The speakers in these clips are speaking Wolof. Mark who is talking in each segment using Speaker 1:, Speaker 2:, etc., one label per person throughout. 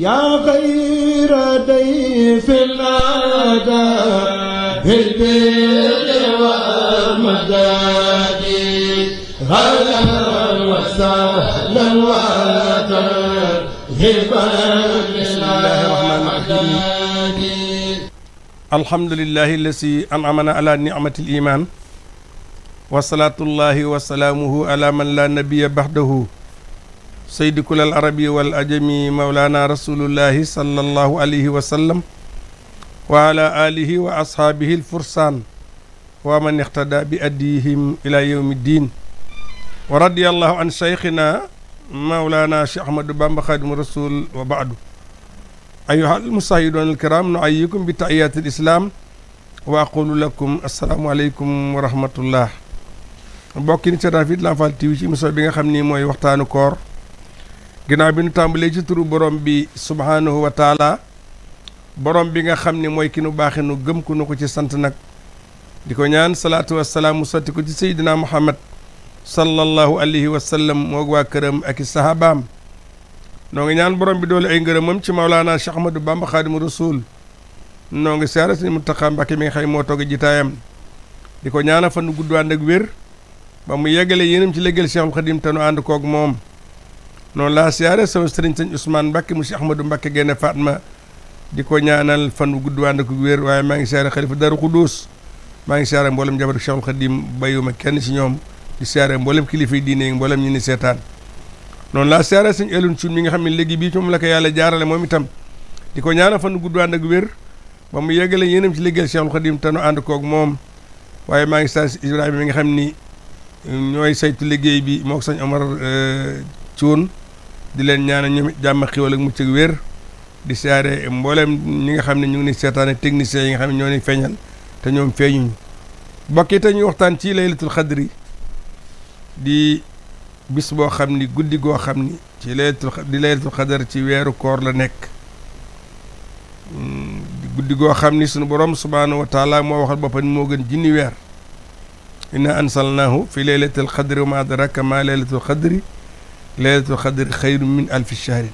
Speaker 1: يا خير ضيف أتى بالبر والمداد هلا وسهلا وترحبا بسم الله الرحمن الرحيم الحمد لله الذي أنعمنا على نعمة الإيمان وصلاة الله وسلامه على من لا نبي بعده سيد كل العربي والأجمي مولانا رسول الله صلى الله عليه وسلم وعلى آله وأصحابه الفرسان ومن اقتدى بأديهم إلى يوم الدين ورضي الله عن شيخنا مولانا شيخ أحمد بامبا خادم الرسول وبعد أيها المشاهدون الكرام نحييكم بتحيات الإسلام وأقول لكم السلام عليكم ورحمة الله mbokk yi ci Rafid Lamfal TV ci émission bi nga xam ni mooy waxtaanu koor ginnaaw bi nu tàmbalee ci turu borom bi subhaanahu wa taala borom bi nga xam ne mooy ki nu baaxe nu gëm ku nu ko ci sant nag di ko ñaan salaatu wassalaam mu sotti ko ci seydina muhammad sallallahu alayhi wa sallam moog waa këram ak i sahabaam noo ngi ñaan borom bi doole ay ngërëmam ci Mawlaana Cheikh Ahmadou Bamba Xaadimu Rasuul noo ngi siyaare Sëriñ Muntaxa Mbàkke mi nga xam moo toog jitaayam di ko ñaana fan nu gudd ànd ak wér ba mu yeggale yéenam ci léggéel Cheikhul Xadim te nu ànd koog moom noonu laa siyaare sama sëriñ sëñ Ousmane Mbacke mu Cheikh Ahmadou Mbacke génne Fatma di ko ñaanal fan wu gudd ànd ak wér waaye maa ngi siyaare xalifa Daru Xuduus maa ngi siyaare mboolem jabar Cheikhul Khadim bayuma kenn ci ñoom di siyaare mboolem kilifa yi diine yi mboolem ñi ni seetaan noonu laa siyaare sëñ Elune Thioune mi nga xam ne léegi bii moom la ko yàlla jaarale moom itam di ko ñaanal fan wu gudd ànd ak wér ba mu yeggale yéenam ci léggéel Cheikhul Khadim te nu ànd koog moom waaye maa ngi siyaare Ibrahima mi nga xam ni ñooy saytu liggéey bi moo ko sëñ Omar Thioune di leen ñaanal ñoom jàmm xiwal ak mucc ak wér di siyaare mboolem ñi nga xam ne ñu ngi ni seetaane techniciens yi nga xam ne ñoo ni feeñal te ñoom feeñuñu bokk yi te ñu waxtaan ci laylatul xadri di bis boo xam ni guddi goo xam ni ci laylatul xadar ci weeru koor la nekk guddi goo xam ni sunu borom subhaanahu wa taala moo waxal boppam moo gën junni weer inna ansalnaahu fi laylatul xadri wa ma adraka ma laylatul xadri laylatul xadri xayru min alfi shahrin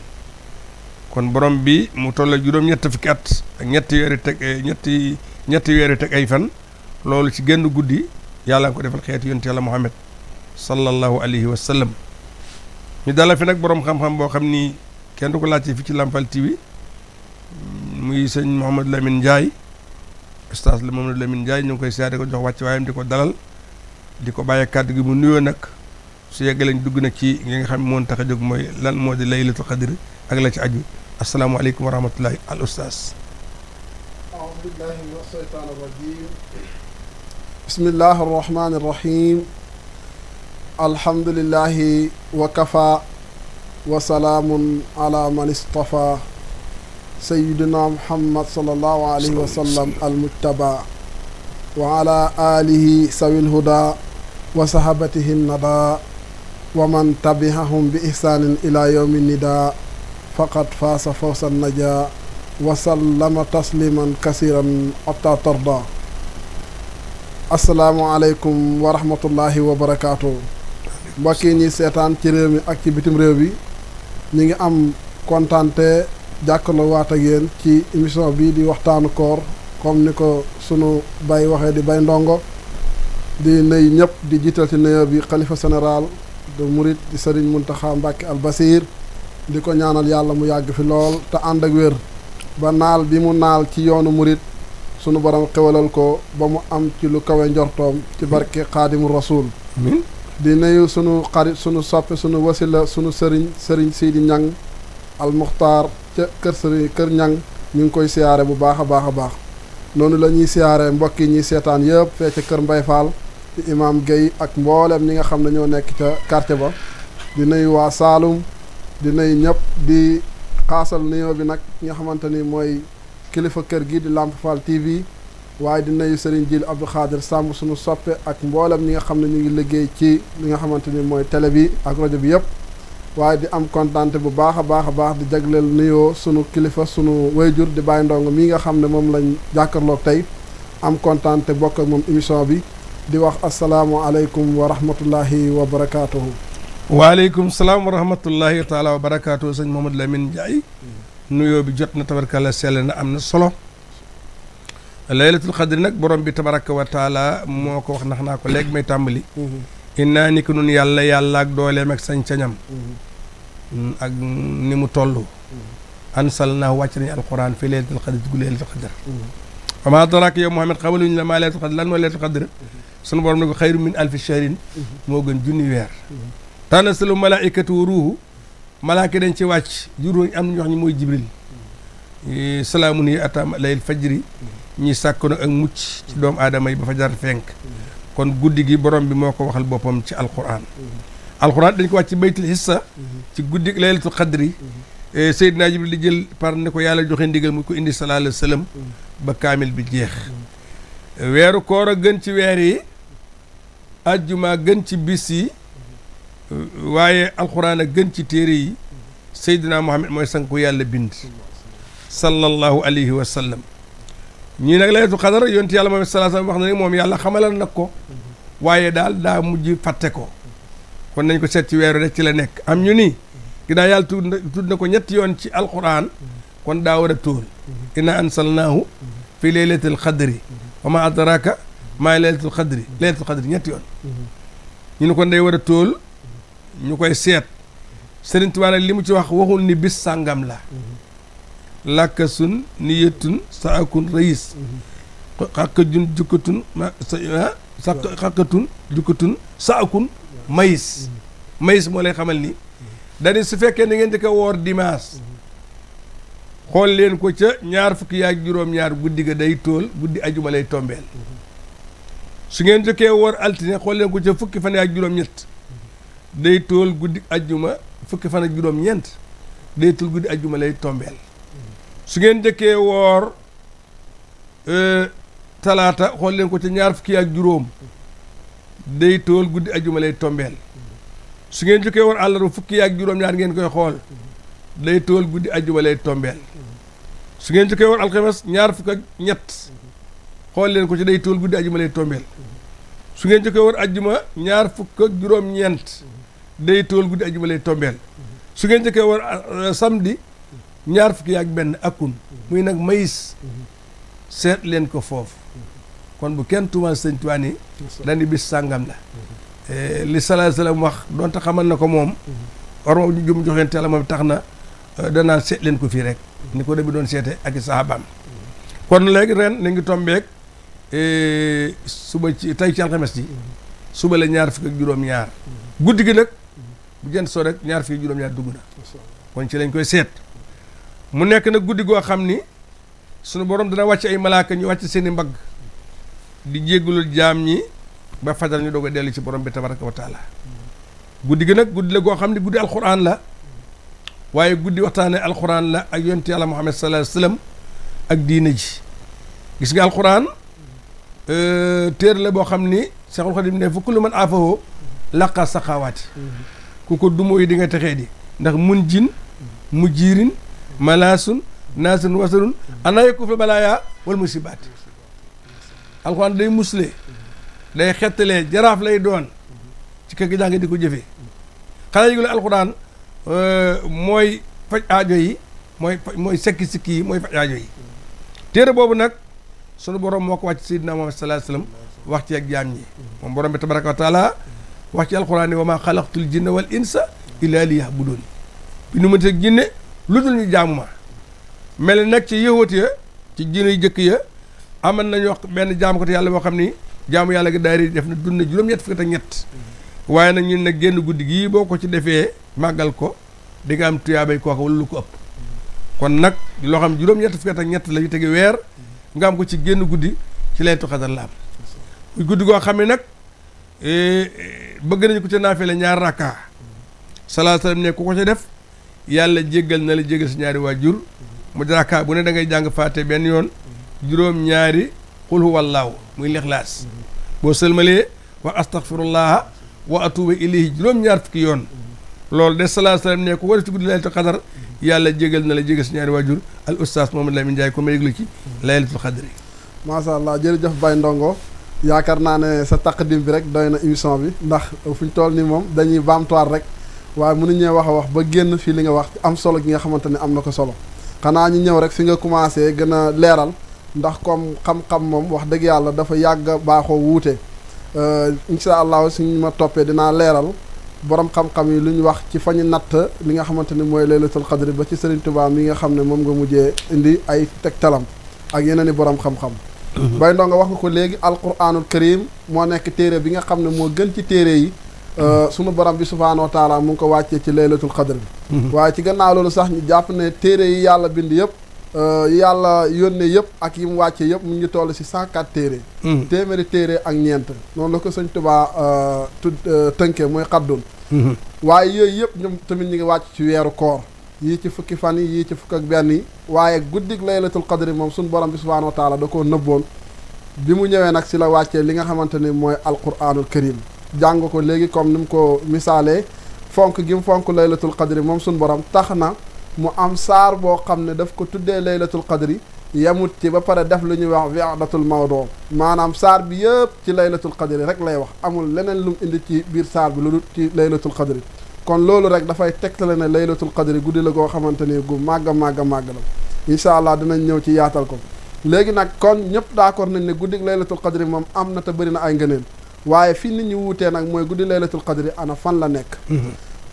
Speaker 1: kon borom bi mu toll juróom-ñett fukki at ak ñetti weeri teg ay fan loolu ci genn guddi yàlla nga ko defal xeeti yonent yàlla Muhammad sallallahu alayhi wa sallam ñu dalal fi nag borom xam-xam boo xam ni kenn du ko laajte fi ci Lamfal TV muy sëñ Mouhamadou Lamine Ndiaye ustaas la Mouhamadou Lamine Ndiaye ñu ngi koy siyaare ko jox wàcc waayam di ko dalal di ko bàyyi kàddu gi mu nuyoo nag su yeggee lañ dugg nag ci li nga xam ne moo tax a jóg mooy lan moo di laylatul xadr ak la ci aju asalaamaaleykum wa rahmatullahi al ustaas
Speaker 2: aoudu billahi min asheytaan arrajim bismillahi arrahmani arrahim alhamdulillahi wa kafa wa salaamun ala man istafa sayidina muhammad sallallahu alayhi wa sallam almujtaba wa ala alihi sawil huda wa sahabatihi nada wa man tabi'ahum bi ihsaanin ila yawmi nida faqad faasa fawsan naja wa sallama tasliman kasiran hatta tarda asalaamu aleykum wa rahmatullahi wa barakaatu mbokk yi ñi seetaan ci réew mi ak ci bitim réew bi ñi ngi am kontante jàkkaarloo waat ak yéen ci émission bi di waxtaanu koor comme ni ko sunu bay waxee di bay ndongo di nuyu ñëpp di jiital ci nuyoo bi xalifa général de Mouride di Serigne Mountakha Mbacké Al Basir di ko ñaanal yàlla mu yàgg fi lool te ànd ak wér ba naal bi mu naal ci yoonu Mouride sunu borom xewalal ko ba mu am ci lu kawe njortoom ci barke Xaadimu Rasuul di nuyu sunu xarit sunu soppe sunu wasila sunu sëriñ Sidi Ñang Al Muxtaar ca kër Ñang ñu ngi koy siyaare bu baax a baax a baax noonu la ñuy siyaare mbokk yi ñuy seetaan yëpp fee ca kër Mbay Fall di imam Guèye ak mboolem ñi nga xam ne ñoo nekk ca quartier ba di nuyu waa Saalum di nuyu ñëpp di xaasal nuyoo bi nag nga xamante ni mooy kilifa kër gi di Lamp Fall TV waaye di nuyu Serigne Jil Abdou Khadir Samb suñu soppe ak mboolem ñi nga xam ne ñu ngi liggéey ci li nga xamante ni mooy télé bi ak rajo bi yëpp waaye di am kontante bu baax a baax di jagleel nuyoo sunu kilifa sunu wayjur di bàyyi ndongo mii nga xam ne moom lañ jàkkaarloog tey am kontante bokk ak moom émission bi di wax asalaamualeykum wa rahmatullahi wa barakaatuhu.
Speaker 1: waaleykum salaam wa rahmatullahi taala wa barakaatuhu sëñ Mouhamadou Lamine Ndiaye. nuyoo bi jot na tabarkalla sell na am na solo. laylatul xadri nag borom bi tabaraka wa taala moo ko wax nax naa ko léegi may tàmbali. innaa ni ko nun yàlla ak dooleem ak sañ-sañam. ak ni mu toll. ansalnaahu wàcc nañu alquran fi laylatul xadri gu laylatul xadr. wa maa adraaka yow Muhammad xamaluñu la maa laylatul xadr lan mooy laylatul xadr. sunu borom ne ko xayru min alfi shahrin moo gën junni weer. tanazzalu malaaikatu wa ruuhu malaaka dañ ci wàcc juróom am na ñu wax ñi mooy jibril. salaamun hiya hattaa matla'il fajri ñi sàkk nag ak mucc ci doomu aadama yi ba fajar fenk. kon guddi gi borom bi moo ko waxal boppam ci alquran. alquran dañ ko wàcc ci baytul hissa ci guddi laylatul xadri. Seydina Jibril di jël par ne ko yàlla joxe ndigal mu ko indi sallallahu alayhi wa sallam ba kaamil bi jeex. weeru koor a gën ci weer yi. ajjuma gën ci bis yi. waaye alxuraan a gën ci téere yi. Seydina Muhammad mooy sang ko yàlla bind. sallallahu alayhi wa sallam. ñii nag laylatul xadar yonent yàlla Muhammad sallallahu alayhi wa sallam wax na ne moom yàlla xamalal nag ko. waaye daal daa mujj fàtte ko. kon nañ ko seet ci weeru rek ci la nekk am ñu nii. ginnaaw yàlla tudd na ko ñetti yoon ci alquran kon daa war a tóol inna ansalnaahu fi laylatil xadri wa ma adraka maa laylatul xadri ñetti yoon ñu ne kon day war a tóol ñu koy seet Sëriñ Tuubaa nag li mu ci wax waxul ni bis sàngam la làkka sun niyatun sa akun rayis xàkkajun jukkatun xàkkatun jukkatun sa akun mayis moo lay xamal ni dani su fekkee ni ngeen di ko woor dimanche xool leen ko ca ñaar fukki yaak juróom-ñaar guddi ga day tóol guddi ajuma lay tombeel su ngeen jëkkee woor altine xool leen ko ca fukki fan yaak juróom-ñett day tóol guddi ajuma fukki fan ak juróom-ñeent day tóol guddi ajuma lay tombeel su ngeen jëkkee woor talaata xool leen ko ca ñaar fukki yaak juróom day tóol guddi ajuma lay tombeel su ngeen jokkee war àllarba fukki ak juróom-ñaar ngeen koy xool day tool guddi ajjuma lay tombeel su ngeen jokkee war alxames ñaar fukk ak ñett xool leen ko ci day tool guddi ajjuma lay tombeel su ngeen jokkee war ajjuma ñaar fukk ak juróom-ñeent day tool guddi ajjuma lay tombeel su ngeen jokkee war samedi ñaar fukki ak benn akun muy nag mayis seet leen ko foofu kon bu kenn tuumal sëñ Tuubaa ni dandi bis sàngam la li salaa salaam wax doonte xamal na ko moom war ma jum joxeen teel moom tax na danaa seet leen ko fii rek ni ko debi doon seete ak i sahabaam kon léegi ren na ngi tombeek suba ci tey ci alxames ji suba la ñaar fukk ak juróom-ñaar guddi gi nag bu jant soo rek ñaar fukk ak juróom-ñaar dugg na kon ci lañ koy seet mu nekk nag guddi goo xam ni sunu borom dana wàcc ay malaaka ñu wàcc seen i mbagg di jéggulul jaam ñi ba fajar ñu doog a dellu ci borom bi tabaraka wa taala guddi gi nag guddi la goo xam ne guddi alxuraan la waaye guddi waxtaane alxuraan la ak yonent yàlla Muhammad sallallahu alayhi wa sallam ak diina ji gis nga alxuraan téere la boo xam ni Seexul Xadiim ne fa kullu man aafahoo laqa saxaawaati ku ko dumoo yi di nga texee di ndax mun jin mu jiirin malaasun naasun wasarun ana yakuf la balaaya wal musibaati alxuraan day musle day xettalee jaraaf lay doon ci kër gi jàng di ko jëfee xanaa yëgule alxuraan mooy faj aajo yi mooy sekki sikki yi mooy faj aajo yi téere boobu nag sunu borom moo ko wàcc Seydina Muhammad sallallahu alayhi wasallam wax ci ak jaam ñi moom borom bi tabaraka wa taala wax ci alxuraan ni wa maa xalaqtul jinna wal insa illaa liya'buduun bi nu mënta jinne lu dul ñu jaamu ma mel nag ci yëwat ya ci jinne yu jëkk ya aman nañu wax benn jaamu ko te yàlla boo xam ni jaamu yàlla gi daayira def na dund na juróom-ñett fukk ak ñett waaye nag ñun nag génn guddi gii boo ko ci defee màggal ko di nga am tuyaabay kooka wala lu ko ëpp kon nag loo xam juróom-ñett fukk ak ñett la yu tege weer nga am ko ci génn guddi ci laylatul qadr la am muy guddi goo xam ne nag bëgg nañu ko ca naafile ñaar rakka salaa salaam ne ku ko ca def yàlla jéggal na la jéggal si ñaari waajur mu di rakka bu ne da ngay jàng faate benn yoon juróom-ñaari xul huwallaahu muy lixlaas boo sëlmalee wa astaghfirullah wa atuuba ilayhi juróom-ñaar fukki yoon loolu de salaa salaam ne ku ko def ci guddi laylatul qadr yàlla jégal na la jégal si ñaari waajur al oustaz Mouhamadou Lamine Ndiaye ko ma yëglu ci laylatul qadri
Speaker 2: macha allah jërëjëf Baye Ndongo yaakaar naa ne sa taqdim bi rek doy na émission bi ndax fu ñu toll nii moom dañuy baamtuwaat rek waaye mënuñee wax a wax ba génn fii li nga wax am solo gi nga xamante ne am na ko solo xanaa ñu ñëw rek fi nga commencé gën a leeral ndax comme xam-xam moom wax dëgg yàlla dafa yàgg baaxoo wuute incha allah suñu ma toppee dinaa leeral borom xam-xam yi lu ñu wax ci fa ñu natt li nga xamante ni mooy laylatul qadri ba ci Serigne Touba mi nga xam ne moom nga mujjee indi ay tegtalam ak yeneen i borom xam-xam. bay ndongo wax nga ko léegi alquranul karim moo nekk téere bi nga xam ne moo gën ci téere yi. sunu borom bi subhaanahu wa taala mu ngi ko wàccee ci laylatul qadri bi. waaye ci gannaaw loolu sax ñu jàpp ne téere yi yàlla bind yëpp. yàlla yónnee yëpp ak yi mu wàcce yëpp mu ngi toll si 104 téere. téeméeri téere ak ñeent noonu la ko sëñ Tuubaa tënkee mooy xaddun. waaye yooyu yëpp ñoom tamit ñu ngi wàcc ci weeru koor yii ci fukki fan yi yii ci fukk ak benn yi waaye guddig laylatul qadri moom suñu borom bi subhaanahu wa taala da koo nëbboon bi mu ñëwee nag si la wàccee li nga xamante ni mooy alquranul karim jàng ko léegi comme ni mu ko misaalee fonk gi mu fonk laylatul qadri moom suñu borom tax na mu am saar boo xam ne daf ko tuddee laylatul qadri yemut ci ba pare def lu ñuy wax wi'datul mawdu maanaam saar bi yëpp ci laylatul qadri rek lay wax amul leneen lu mu indi ci biir saar bi lu dul ci laylatul qadri kon loolu rek dafay tegtale ne laylatul qadri guddi la goo xamante ni gu màgg a màgg a màgg la incha allah dinañ ñëw ci yaatal ko léegi nag kon ñëpp d'accord nañ ne guddi laylatul qadri moom am na te bëri na ay ngëneel waaye fii nit ñi wuutee nag mooy guddi laylatul qadri ana fan la nekk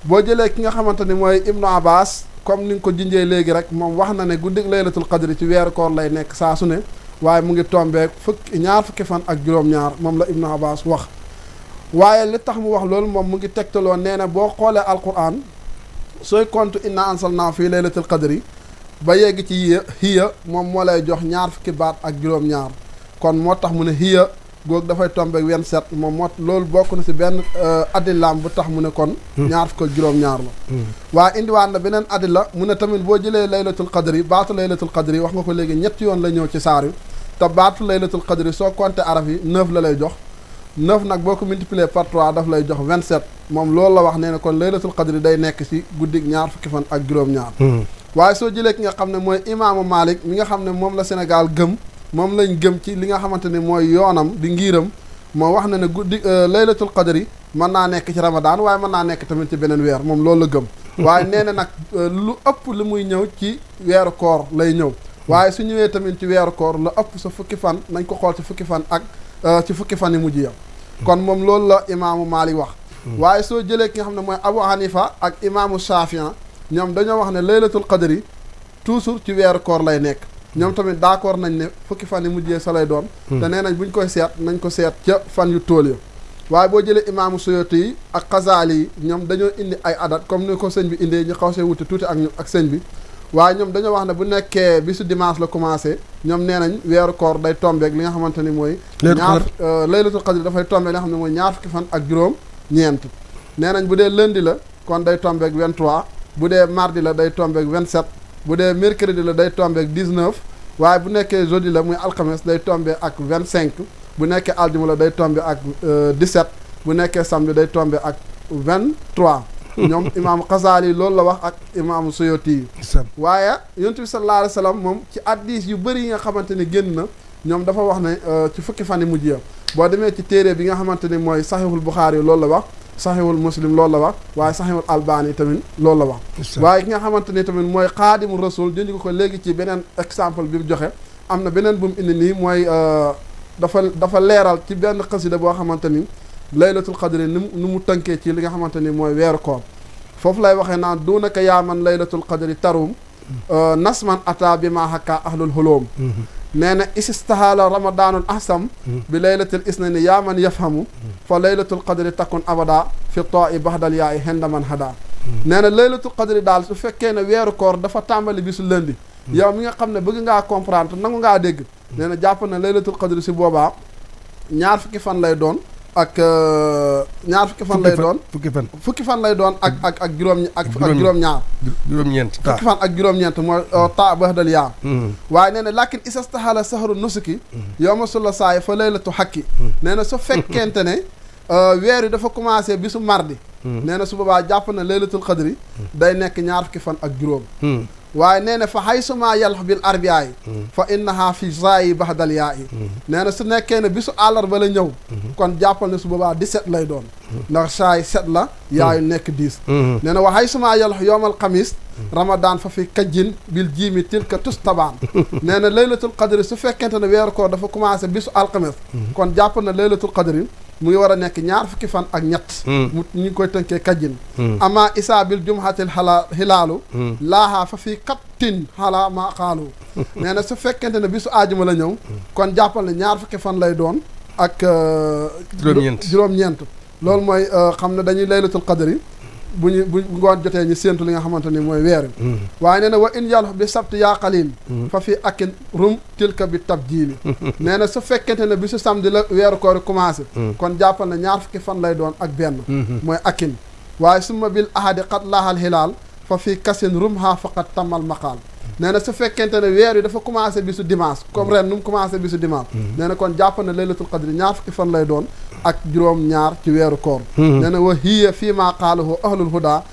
Speaker 2: boo jëlee ki nga xamante ni mooy Ibnu Abbas comme ni nga ko jinjee léegi rek moom wax na ne guddig laylatul qadri ci weeru koor lay nekk saa su ne waaye mu ngi tombeek ñaar fukki fan ak juróom-ñaar moom la Ibnu Abbas wax waaye li tax mu wax loolu moom mu ngi tegtaloo nee na boo xoolee alquran sooy compte inna anzalnaahu fii laylatul qadri ba yegg ci hiya moom moo lay jox ñaar fukki baat ak juróom-ñaar kon moo tax mu ne hiya googu dafay tombeek 27 moom moo loolu bokk na si benn adillaam bu tax mu ne kon ñaar fukk ak juróom-ñaar la waaye indiwaat na beneen adilla mu ne tamit boo jëlee laylatul qadri baatu laylatul qadri wax nga ko léegi ñetti yoon la ñëw ci saar wi te baatu laylatul qadri soo compté araf yi 9 la lay jox 9 nag boo ko multiplier par 3 daf lay jox 27 moom loolu la wax nee na kon laylatul qadri day nekk si guddig ñaar fukki fan ak juróom-ñaar waaye soo jëlee ki nga xam ne mooy imaamu Malik mi nga xam ne moom la Sénégal gëm moom lañ gëm ci li nga xamante ni mooy yoonam di ngiiram moo wax na ne guddi laylatul qadri mën naa nekk ci ramadan waaye mën naa nekk tamit ci beneen weer moom loolu la gëm waaye nee na nag lu ëpp li muy ñëw ci weeru koor lay ñëw waaye su ñëwee tamit ci weeru koor la ëpp sa fukki fan nañ ko xool ci fukki fan ak ci fukki fan yi mujj ya kon moom loolu la imaamu Maalik wax waaye soo jëlee ki nga xam ne mooy Abu Hanifa ak imaamu Shafi'i ñoom dañoo wax ne laylatul qadri toujours ci weeru koor lay nekk ñoom tamit d'accord nañ ne fukki fan yi mujjee sa lay doon te nee nañ buñ koy seet nañ ko seet ca fan yu tool ya waaye boo jëlee imaamu Suyuti yi ak Xasaali yi ñoom dañoo indi ay adat comme ni ko sëñ bi indee ñu xaw see wuti tuuti ak sëñ bi waaye ñoom dañoo wax ne bu nekkee bisu dimanche la commencé ñoom nee nañ weeru koor day tombeek li nga xamante ni mooy laylatul qadri dafay tombeek li nga xam ne mooy ñaar fukki fan ak juróom ñeent nee nañ bu dee lundi la kon day tombeek 23 bu dee mardi la day tombeek 27 bu dee mercredi la day tombeek 19 waaye bu nekkee jeudi la muy alxames day tombe ak 25 bu nekkee aljuma la day tombe ak 17 bu nekkee samedi day tombe ak 23 ñoom imaamu Xasaali loolu la wax ak imaamu Suyuti yi waaye yonent bi sallallahu alayhi wa sallam moom ci hadiis yu bëri yi nga xamante ne génn na ñoom dafa wax ne ci fukki fan yi mujj ya boo demee ci téere bi nga xamante ni mooy saxiixul Buxaari loolu la wax saxiixul Muslim loolu la wax waaye saxiixul Albaani tamit loolu la wax waaye ki nga xamante ni tamit mooy xaadimu rasul jënd ko léegi ci beneen exemple bi mu joxe am na beneen bu mu indi nii mooy dafa leeral ci benn xasida boo xamante ni laylatul qadri ni mu tënkee ci li nga xamante ni mooy weeru koor foofu lay waxee naan duunaka yaaman laylatul qadri tarum nasman ata bi ma hakka ahlul hulum nee na isistahala ramadanul ahsam bi laylatil isnani yaaman yafhamu fa laylatul qadri takun abada fi ta'i bahdal yaay hendaman hada nee na laylatul qadri daal su fekkee ne weeru koor dafa tàmbali bisu lundi yow mi nga xam ne bëgg ngaa comprendre nangu ngaa dégg nee na jàpp na laylatul qadri si boobaa ñaar fukki fan lay doon ak ñaar fukki fan lay doon fukki fan lay doon ak juróom-ñaar
Speaker 1: juróom-ñeent
Speaker 2: fukki fan ak juróom-ñeent mooy ta bahdal yaa waaye nee na lakin isastahala sahru nusuki yow ma sulla saay fa laylatu hakki nee na su fekkente ne weer yi dafa commencé bisu mardi nee na su boobaa jàpp na laylatul qadri day nekk ñaar fukki fan ak juróom waaye nee na fa haysuma yalx bil arbiyaay fa innaha fi zaayi baxdal yaa yi nee na su nekkee ne bisu àllarba la ñëw kon jàppal ne su boobaa 17 lay doon ndax saay 7 la yaayu nekk 10 nee na wa haysuma yalx yowmal xamis ramadan fa fi kajjin bil jiimi tilka tus tabaan nee na laylatul qadri su fekkente ne weeru koor dafa commencé bisu alxames kon jàpp na laylatul qadri mu ngi war a nekk ñaar fukki fan ak ñett mu ñu ngi koy tënkee kajjin ama isaa bil jumhatil hilaalu laahaa fa fii kattin xalaa maa xaalu nee na su fekkente ne bisu aajuma la ñëw kon jàppal ne ñaar fukki fan lay doon ak juróom-ñeent loolu mooy xam ne dañuy laylatul qadri bu ngoon jotee ñu séentu li nga xamante ni mooy weer wi waaye nee na wa in yàlla bi sabti yaa qalil fa fi akin rum tilka bi tab jiili nee na su fekkente ne bi su samedi la weeru koor commencé kon jàppal na ñaar fukki fan lay doon ak benn mooy akin waaye summa bil ahadi xat laaxal hilaal fa fi kasin rum ha faqat tamal maqaal nee na su fekkente ne weer wi dafa commencé bisu dimanche comme ren nu mu commencé bisu dimanche nee na kon jàpp na laylatul qadri ñaar fukki fan lay doon ak juróom-ñaar ci weeru koor nee na wa hiya fii maa qaalahu ahlul huda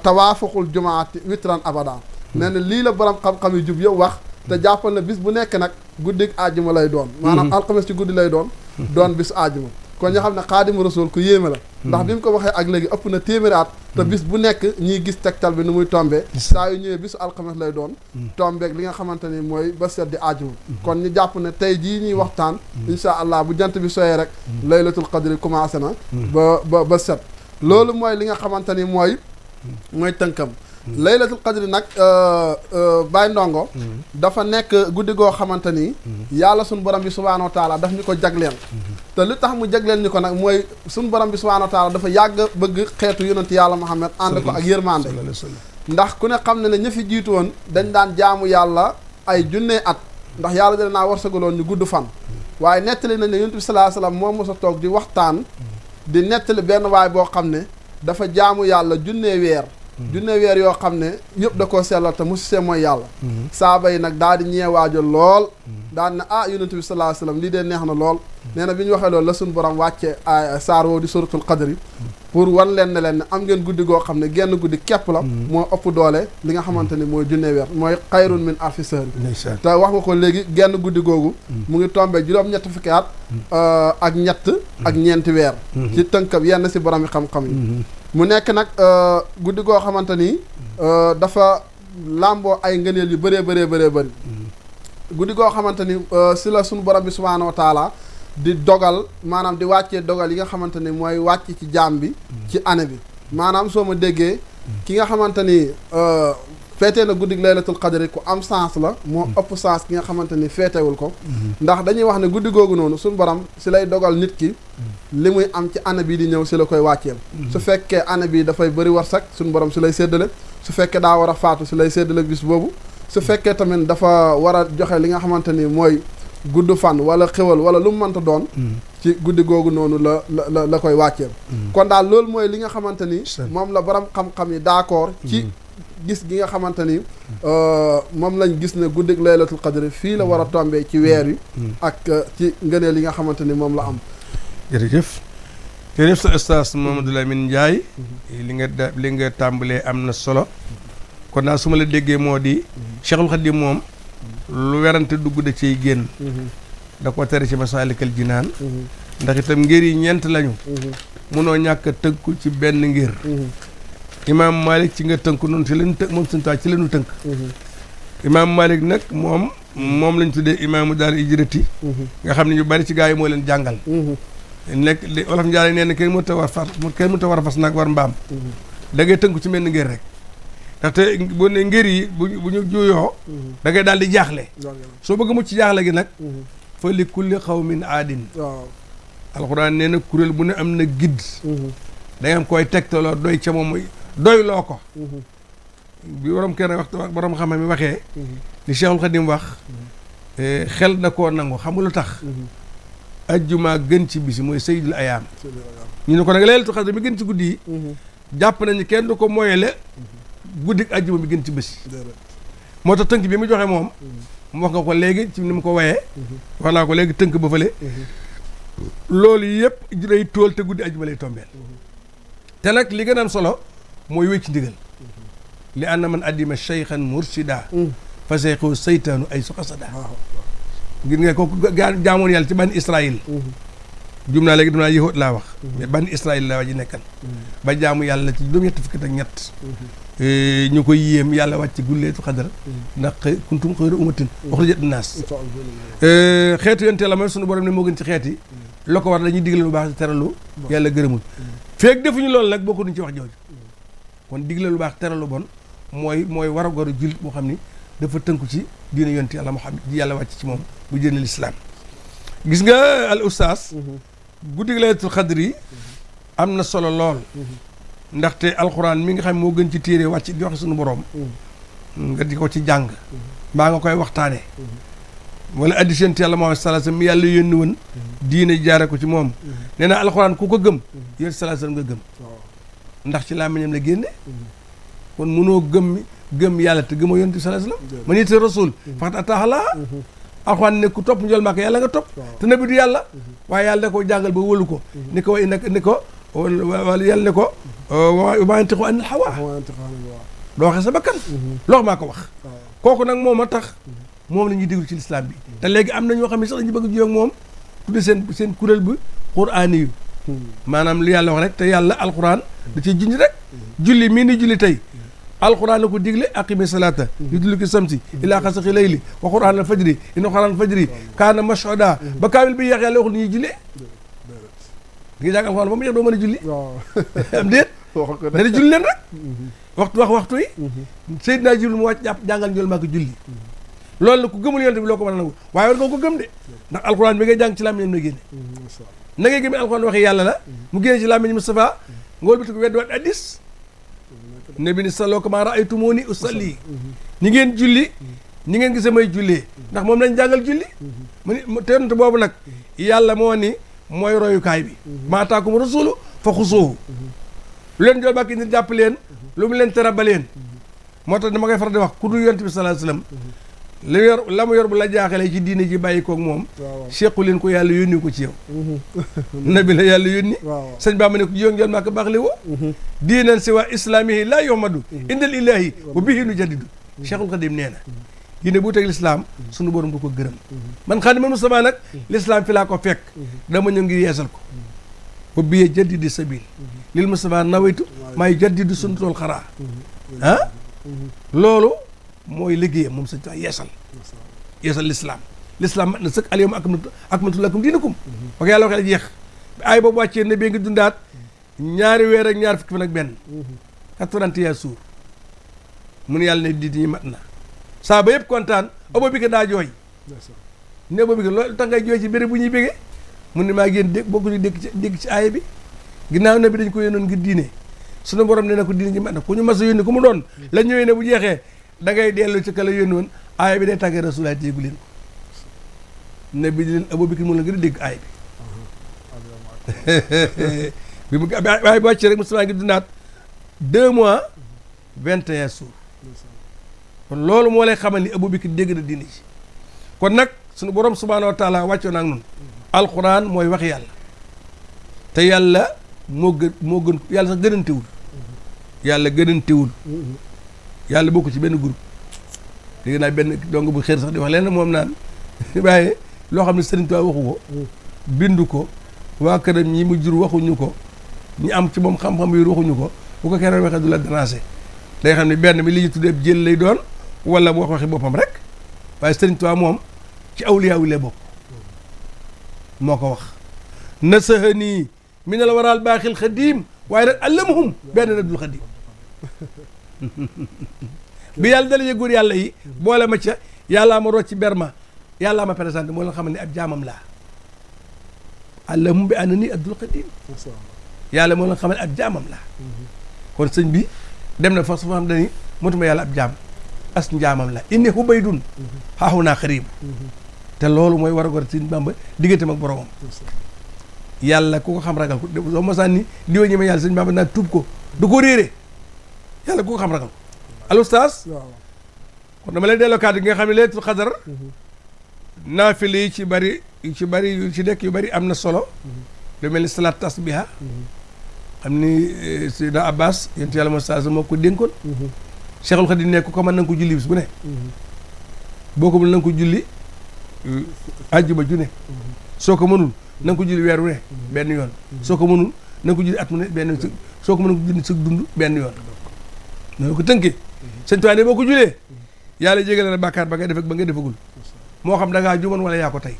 Speaker 2: tawaafuqul jumaati witran abada nee na lii la borom xam-xam yu jub yow wax te jàppal na bis bu nekk nag guddig àjjuma lay doon maanaam alxames ci guddi lay doon bisu àjjuma kon ñu xam ne xaadimu rasul ku yéeme la ndax bi mu ko waxee ak léegi ëpp na téeméeri at te bis bu nekk ñiy gis tegtal bi nu muy tombé saa yu ñëwee bisu alxames lay doon tombeeg li nga xamante ni mooy ba set di àjjuma kon ñu jàpp ne tey jii ñuy waxtaan insha allah bu jant bi soyee rek laylatul qadri commencé na ba set loolu mooy li nga xamante ni mooy tënkam laylatul qadri nag Baye Ndongo dafa nekk guddi goo xamante ni yàlla suñu borom bi subhaanahu wa taala daf ñu ko jagleel te li tax mu jagleel ñu ko nag mooy suñu borom bi subhaanahu wa taala dafa yàgg bëgg xeetu yonent yàlla Muhammad ànd ko ak yërmande ndax ku ne xam ne ne ña fi jiitu woon dañ daan jaamu yàlla ay junnee at ndax yàlla dina naa warsagaloon ñu gudd fan waaye nettali nañ ne yonent bi sallallahu alayhi wasallam moom mos a toog di waxtaan di nettali benn waay boo xam ne dafa jaamu yàlla junnee weer yoo xam ne yëpp da koo sellal te mosu see mooy yàlla saaba yi nag daal di ñeewaajo lool daal ne yonent bi sallallahu alayhi wasallam lii dee neex na lool nee na bi ñu waxee loolu la suñu borom wàcce saar woowu di suratul qadri pour wan leen ne leen ne am ngeen guddi goo xam ne genn guddi képp la moo ëpp doole li nga xamante ni mooy junnee weer mooy xayrun min alfi shahr te wax nga ko léegi genn guddi googu mu ngi tombé juróom-ñetti fukki at ak ñeenti weer ci tënkab yenn si borom yi xam-xam yi mu nekk nag guddi goo xamante ni dafa làmboo ay ngëneel yu bëree bëri guddi goo xamante ni si la suñu borom bi subhaanahu wa taala di dogal maanaam di wàccee dogal yi nga xamante ni mooy wàcc ci jaam bi ci année bi maanaam soo ma déggee ki nga xamante ni feetee na guddi laylatul qadri ku am sens la moo ëpp sens ki nga xamante ni feetewul ko ndax dañuy wax ne guddi googu noonu suñu borom si lay dogal nit ki li muy am ci année bii di ñëw si la koy wàcceel su fekkee année bii dafay bëri warsak suñu borom si lay séddale su fekkee daa war a faatu si lay séddale bis boobu su fekkee tamit dafa war a joxe li nga xamante ni mooy gudd fan wala xewal wala lu mu mënta doon ci guddi googu noonu la koy wàcceel kon daal loolu mooy li nga xamante ni moom la borom xam-xam yi d'accord ci gis gi nga xamante ni moom lañ gis ne guddi laylatul qadri fii la war a tombee ci weer wi ak ci ngëneel yi nga xamante ni moom la am
Speaker 1: jërëjëf sa ustaas Mamadou Lamine Ndiaye li nga tàmbalee am na solo kon daal su ma la déggee moo di Cheikhul Khadim moom lu werante dugg da ciy génn da ko tere ci Masaalikal Jinaan ndax itam ngir yi ñeent lañu munoo ñàkk a tënku ci benn ngir imaam Malik ci nga tënku noonu ci lañu tënk moom suñu taa ci lañu tënk imaam Malik nag moom lañ tuddee imaamu daal ijrati nga xam ne ñu bari ci gaa yi moo leen jàngal nekk li Wolof Njaay nee na kenn mënut a war fas nag war mbaam da ngay tënku ci benn ngir rek ndaxte bu ne ngir yi bu ñu juyoo da ngay daal di jaaxle soo bëgg mucc jaaxle gi nag fa li kulli xawmin aadin alxuraan nee na kuréel bu ne am na gidd da nga am koy tegtaloo doy ca moom doy loo ko bi borom xam-xam mi waxee li Cheikhul Khadim wax xel na koo nangu xam nga lu tax ajjuma gën ci bisi mooy sayyidul ayaam ñu ne ko nag laylatul qadr mi gën ci guddi yi jàpp nañu kenn du ko moyele guddik ajjuma bi gën ci bési moo tax tënk bi mu joxe moom mu wax nga ko léegi ci ni mu ko wayee wax naa ko léegi tënk ba fële loolu yëpp lay tóol te guddi ajjuma lay tombeel te nag li gën a am solo mooy wéy ci ndigal li anna man addima cheykhan mursida fa seyxoo seytaanu ay suqasada ngir nga kooku jaamoon yàlla ci ban Israël jum naa léegi dinaa yëhoot laa wax mais ban Israël la waa ji nekkan ba jaamu yàlla ci juróom-ñetti fukki ak ñett ñu koy yéem yàlla wàcc gulleetu xadara ndax kuntum xayra ummatin uxrijat linnaas xeetu yonte la mooy sunu borom ne moo gën ci xeet yi la ko war dañuy digle lu baax teralu yàlla gërëmul feeg defuñu loolu nag bokku duñ ci wax jooju kon digle lu baax teralu bon mooy war a goru jullit boo xam ni dafa tënku ci diine yonte yàlla Muhammad ji yàlla wàcc ci moom bu diine lislaam gis nga al ustaas guddi laylatul xadr yi am na solo lool ndaxte alxuraan mi nga xam moo gën ci téere wàcc di wax suñu boroom nga di ko ci jàng mbaa nga koy waxtaane wala addis yonent yàlla Muhammad sallallahu alayhi wasallam mi yàlla yónni woon diine jaare ko ci moom nee na alxuraan ku ko gëm yonent sallallahu alayhi wasallam nga gëm ndax ci làmmiñam la génne kon mënoo gëm yàlla te gëmoo yonent sallallahu alayhi wasallam man itti rasul faqat ataaxalaa alxuraan ne ku topp njol maaka yàlla nga topp te nabi du yàlla waaye yàlla da ko jàngal ba wóolu ko ni ko way ni ko wala yàlla ne ko maa yantiqu anil hawaa doo waxee sa bakkan loo maa ko wax kooku nag moom a tax moom la ñuy déglu ci lislaam bi te léegi am na ñoo xam ne sax dañu bëgg jiyoo ak moom tudde seen kuréel bi quraani yu maanaam li yàlla wax rek te yàlla alxuraan da ciy junj rek julli mii ni julli tey alxuraan la ko digle aqimi salaata yu dullu ki samsi ilaa xasaqi layli wa quraan al fajri inna quraan al fajri kaana mashhuuda ba kaamil bi yeex yàlla waxul ni ñuy jullee di nga jàng alxuraan ba mu yeex doo mën a julli am déet dana julli leen rek waxtu yi Seydina Jibril mu wàcc jàngal njol maa ko julli loolu la ku gëmul yonent bi loo ko mën a nangu waaye war nga ko gëm de ndax alxuraan bi ngay jàng ci làmmiñam na génne na ngay gëmee alxuraan waxi yàlla la mu génne ci làmmiñ Mustafa ngool bi ko weddi waat addis ne bi ni salloo kamaa ra'aytumuuni usalli ñi ngeen julli ñi ngeen gisee may jullee ndax moom lañ jàngal julli mu ni teent boobu nag yàlla moo ni mooy royukaay bi maa ataakum rasuulu fa xusuuhu lu leen jool bàkki nit jàpp leen lu mu leen tere ba leen moo tax dama koy faral di wax ku dul yonent bi sallallahu alayhi wasallam la mu yor bu la jaaxalee ci diine ji bàyyi koog moom sequ leen ko yàlla yónni ko ci yow nabi la yàlla yónni sëñ Bamba ne ko jiyoog njol maa ko baax li wo diinan si waa islaamihi laa yuhmadu indal ilaahi wa bihi nu jaddidu Cheikhul Khadim nee na diine bu teg lislaam sunu borom du ko gërëm man Xaadimal Mustafaa nag lislaam fi laa ko fekk dama ñëw ngir yeesal ko wa bihi jaddidi sabil lil Mustafaa nawaytu maay jaddidu sunnatul xaraa loolu mooy liggéeyam moom sëñ Tuubaa yeesal lislaam mat na sëkk al yawma akmaltu lakum diinakum ba ko yàlla waxee la jeex ay boobu wàccee ne bee ngi dundaat ñaari weer ak ñaar fukki fan ak benn 81 jours mun yàlla ne diit ñi mat na saa ba yëpp kontaan Abubakar daa jooy ne Abubakar loolu tax ngay jooy ci béréb bu ñuy bégee mun ne maa génn dégg bokku ñu dégg ci aaya bi ginnaaw ne bi dañ ko yónnoon ngir diine sunu borom ne na ko diine ñi mat na ku ñu mas a yónni ku mu doon la ñëwee ne bu jeexee da ngay dellu ci kala yónni woon aaya bi day tàggee rasulaay téegu leen ko ne bi di leen Abubakar mu la gën a dégg aaya bi mu aaya bi wàccee rek Mustafa ngi dundaat 2 mois 21 jours kon loolu moo lay xamal ni Abubakar dégg na diine ji kon nag sunu borom subhaanahu wa taala wàccoo na ak noonu alquran mooy wax yàlla te yàlla moo gën yàlla sax gënantewul yàlla bokku ci benn groupe dégg naa benn dong bu xeer sax di wax leen moom naan waaye loo xam ne Sëriñ Tuubaa waxu ko bindu ko waa këram ñi mu jur waxuñu ko ñi am ci moom xam-xam yu waxuñu ko bu ko keneen waxee du la déranger day xam ne benn bi li ñu tuddee jël lay doon wala bu waxi boppam rek waaye Sëriñ Tuubaa moom ci awliyaa wi lay bokk moo ko wax nasahanii minal waral baaxil xadiim waaye nag allamahum benn na dul xadiim bi yàlla dala yëgóor yàlla yi boole ma ca yàllaa ma rocc berma yàllaa ma présenté moo la xam ne ab jaamam laa allamahum bi ànd nii abdul xadiim yàlla moo la xam ne ab jaamam laa kon sëñ bi dem na fa su xam dani motuma yàlla ab jaam as njaamam la inni hubaydun xaaxu naa xaribu te loolu mooy war a gor sëñ Bamba digganteem ak boromam yàlla ku ko xam ragal ko soo mosaan ni diwa ñi ma yàlla sëñ Bamba naa tuub ko du ko réere yàlla ku ko xam ragal ko al oustaz kon dama lay delloo kàddu gi nga xam ne laylatul xadar naafile yi ci bari yu ci nekk yu bari am na solo lu mel ni salaat tasbiha xam ni Seydina Abbas yonent yàlla moo ko dénkoon Cheikhul Khadim ne ku ko mën na nga ko julli bis bu ne boo ko mën na nga ko julli àjjuma ju ne soo ko mënul na nga ko julli weer wu ne benn yoon soo ko mënul na nga ko julli at mu ne benn yoon soo ko mën na ko julli sa dund benn yoon noonu ko tënkee sëñ Tuubaa ne boo ko jullee yàlla jégal na bàkkaar ba ngay def ak ba ngay defagul moo xam da ngaa juumoon wala yaa ko tey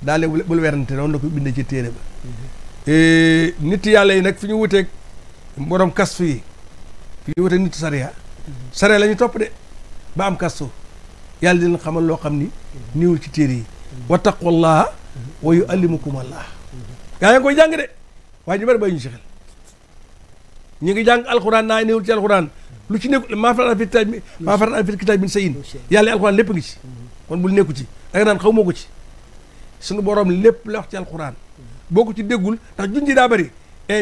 Speaker 1: daal bul werante noonu la ko bindee ci téere ba nit yàlla yi nag fi ñu wuteeg borom kastu yi fi ñu wuteeg nit sariya la ñu topp de ba am kastu yàlla dina xamal loo xam ni niwul ci téere yi wattaqullaha wa yuallimukumullah yaa ngi koy jàng de waaye ñu bari bay ñu si xel ñu ngi jàng alxuraan naa niwul ci alxuraan lu ci nekk maa farratnaa fil kitaabi min shay'in yàlla alxuraan lépp ngi ci kon bul nekku ci da nga naan xaw moo ko ci suñu borom lépp la wax ci alxuraan boo ko ci déggul ndax junji daa bëri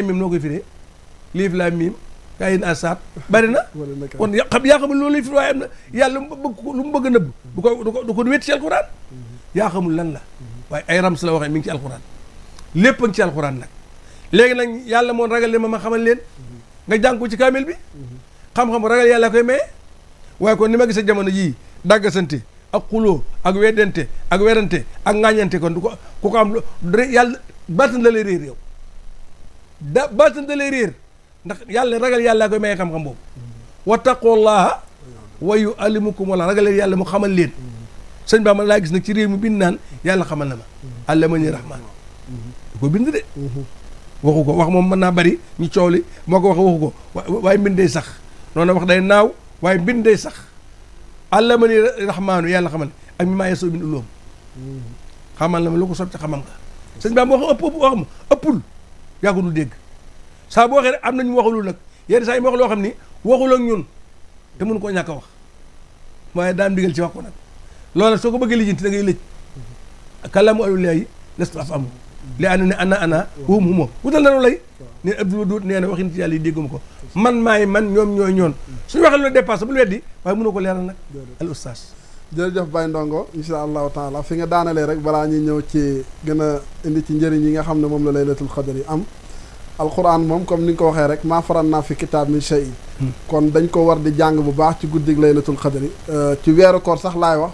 Speaker 1: mim noo koy firee liif laam miim yaa yin asaat bëri na kon yaa xamul loolu lay firi waaye am na yàlla lu mu bëgg a nëbb du ko wét ci alxuraan yaa xamul lan la waaye ay rams la waxee mi ngi ci alxuraan lépp a ngi ci alxuraan nag léegi nag yàlla moon ragal leen ma xamal leen nga jàng ko ci kaamil bi xam-xam ragal yàlla koy maye waaye kon ni ma gisee jamono jii dàggasante ak xuloo ak weddente ak werante ak ŋaañante kon du ko ku ko am yàlla baatin la lay réer yow baatin da lay réer ndax yàlla ragal yàlla koy maye xam-xam boobu wattaqullaha wa yuallimukumullah ragal leen yàlla mu xamal leen sëñ Ba ma laa gis nag ci réew mi bind naan yàlla xamal na ma allamani rahman du ko bind de waxu ko wax moom mën naa bari ñu coow li moo ko waxu ko waaye mbind day sax noonu wax day naaw waaye mbind day sax allamani rahmaanu yàlla xamal ak mi maa yasoo bin uloom xamal na ma lu ko sob ci xamam nga sëñ Ba ma wax ma ëppul yaa ko dul dégg saa boo waxee rek am nañu waxulul nag yenn saa yi ma wax loo xam ni waxul ak ñun te mënu koo ñàkk a wax waaye daan digal ci wax ko nag loolu soo ko bëggee lijjanti da ngay lëj kàllaamu awliyaa yi lestu af amu li ànd ne ana huma wutal na lay ne Abdul Wadoud nee na waxin ci yàlla yi dégguma ko man maay man ñoom ñooy ñoon suñu waxee lu dépassé bul weddi waaye mënu ko leeral nag al oustaz
Speaker 2: jërëjëf Baye Ndongo insha allahu taala fi nga daanalee rek balaa ñuy ñëw ci gën a indi ci njëriñ yi nga xam ne moom la laylatul qadr yi am alquran moom comme ni nga ko waxee rek maa farannaa fi kitaab min shay kon dañ ko war di jàng bu baax ci guddig laylatul qadr yi ci weeru koor sax laay wax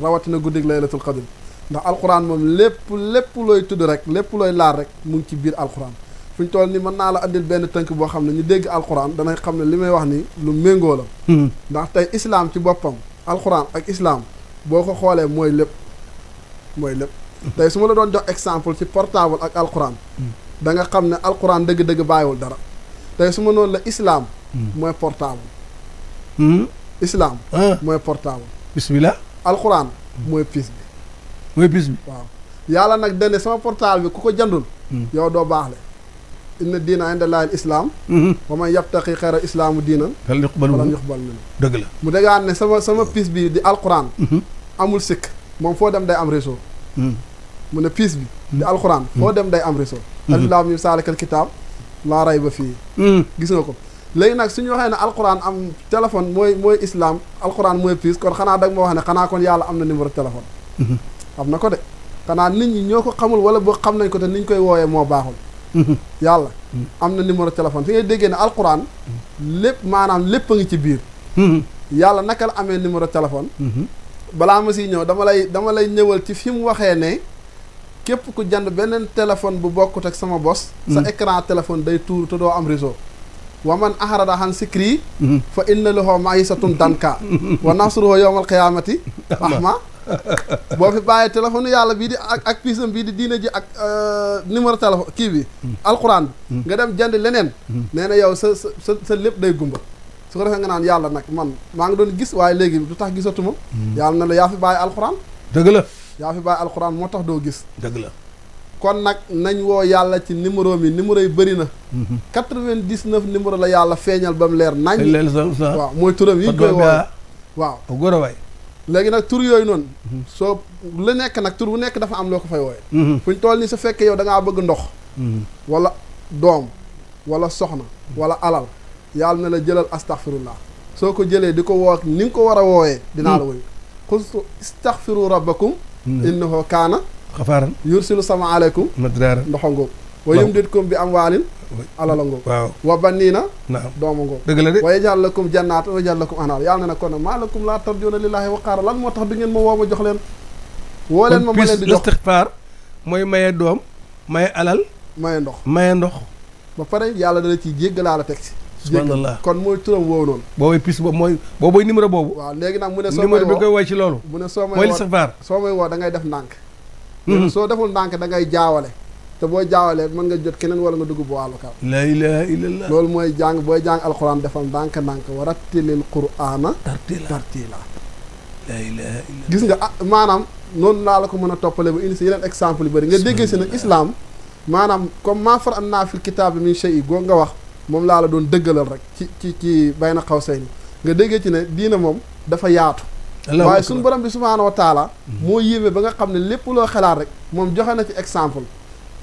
Speaker 2: rawatina guddig laylatul qadr yi ndax alquran moom lépp looy tudd rek lépp looy laal rek mu ngi ci biir alquran fu ñu toll ni mën naa la andil benn tënk boo xam ne ñu dégg alquran danañ xam ne li may wax ni lu méngoo la ndax tey islam ci boppam alquran ak islam boo ko xoolee mooy lépp tey su ma la doon jox exemple ci portable ak alquran da nga xam ne alquran dëgg-dëgg bàyyiwul dara tey su ma noonu la islam mooy portable islam mooy portable
Speaker 1: bismillah
Speaker 2: alquran mooy piis bi waaw yàlla nag dane sama portable bi ku ko jandul yow doo baax le inna diina inda llahi al islam wa man yabtaqi xayra islaamu diinan falan yuqbal minhu
Speaker 1: dëgg la mu
Speaker 2: dégaan ne sama piis bi di alquran amul sikk moom foo dem day am réseau mu ne piis bi di alquran foo dem day am réseau alif laam miim zaalikal kitaab laa rayba fii gis nga ko léegi nag suñu waxee ne alquran am téléphone mooy islam alquran mooy piis kon xanaa dag ma wax ne xanaa kon yàlla am na numéro téléphone xam na ko de xanaa nit ñi ñoo ko xamul wala boo xam nañ ko te ni ñu koy wooyee moo baaxul yàlla am na numéro téléphone fi ngay déggee ne alquran lépp maanaam lépp a ngi ci biir yàlla naka la amee numéro téléphone balaa ma siy ñëw dama lay ñëwal ci fi mu waxee ne képp ku jënd beneen téléphone bu bokkut ak sama bos sa écran téléphone day tuuru te doo am réseau wa man ahrada an sikri fa inna lahu ma'isatun danka wa nahsuruhu yawmal qiyaamati ahma boo fi bàyyee téléphone yàlla bii di ak piisam bii di diina ji ak numéro téléphone kii bi alquran bi nga dem jënd leneen nee na yow sa lépp day gumba su ko defee nga naan yàlla nag man maa ngi doon gis waaye léegi lu tax gisatuma yàlla na la yaa fi bàyyi alquran
Speaker 1: dëgg la
Speaker 2: yaa fi bàyyi alquran moo tax doo gis
Speaker 1: dëgg la
Speaker 2: kon nag nañ woo yàlla ci numéro mi numéro yi bëri na 99 numéro la yàlla feeñal ba mu leer nañ waaw mooy turam yi ñu koy wooye waaw
Speaker 1: góor a waay
Speaker 2: léegi nag tur yooyu noonu soo lu nekk nag tur bu nekk dafa am loo ko fay wooye fu ñu toll nii su fekkee yow da ngaa bëgg ndox wala doom wala soxna wala alal yàlla na la jëlal astaghfirullah soo ko jëlee di ko woo ni nga ko war a wooyee dinaa la woy xul istaghfiru rabbakum innahu kaana
Speaker 1: xafaaran
Speaker 2: yursilu sama aleykum
Speaker 1: madraara
Speaker 2: ndoxangoog wa yumdidkum bi amwaalin alala ngoog
Speaker 1: waaw
Speaker 2: wa baniina
Speaker 1: naam
Speaker 2: dooma ngoog
Speaker 1: dëgg la de
Speaker 2: wa yaj'al lakum jannaatan wa yaj'al lakum anhaar yàlla ne nag kon nag maa lakum laa tarjuuna lillaahi waqaara lan moo tax du ngeen ma woo ma jox leen woo leen ma leen di jox
Speaker 1: istixfaar mooy maye doom maye alal maye ndox
Speaker 2: ba pare yàlla dana ciy jéggalaa la teg si
Speaker 1: subhanallah
Speaker 2: kon mooy turam woowu noonu
Speaker 1: boobay pis boobu mooy numéro boobu
Speaker 2: waaw léegi nag mu ne soo
Speaker 1: numéro bi koy woy ci loolu
Speaker 2: mu ne soo may
Speaker 1: mooy istixfaar
Speaker 2: soo may woo da ngay def ndànk soo deful ndànk da ngay jaawale te boo jaawalee mën nga jot keneen wala nga dugg bu wàllu kaw
Speaker 1: laa ilaaha illallah
Speaker 2: loolu mooy booy jàng alxuraan defal ndànk wa rattilil qur'aana tartiila
Speaker 1: laa ilaaha illallah
Speaker 2: gis nga maanaam noonu laa la ko mën a toppale ba indi si yeneen exemple yu bëri nga déggee si ne islam maanaam comme maa farratnaa fil kitaabi min shay'in goo nga wax moom laa la doon dëggalal rek ci bayna qawsayni nga déggee ci ne diina moom dafa yaatu waaye suñu borom bi subhaanahu wa taala moo yéeme ba nga xam ne lépp loo xalaat rek moom joxe na ci exemple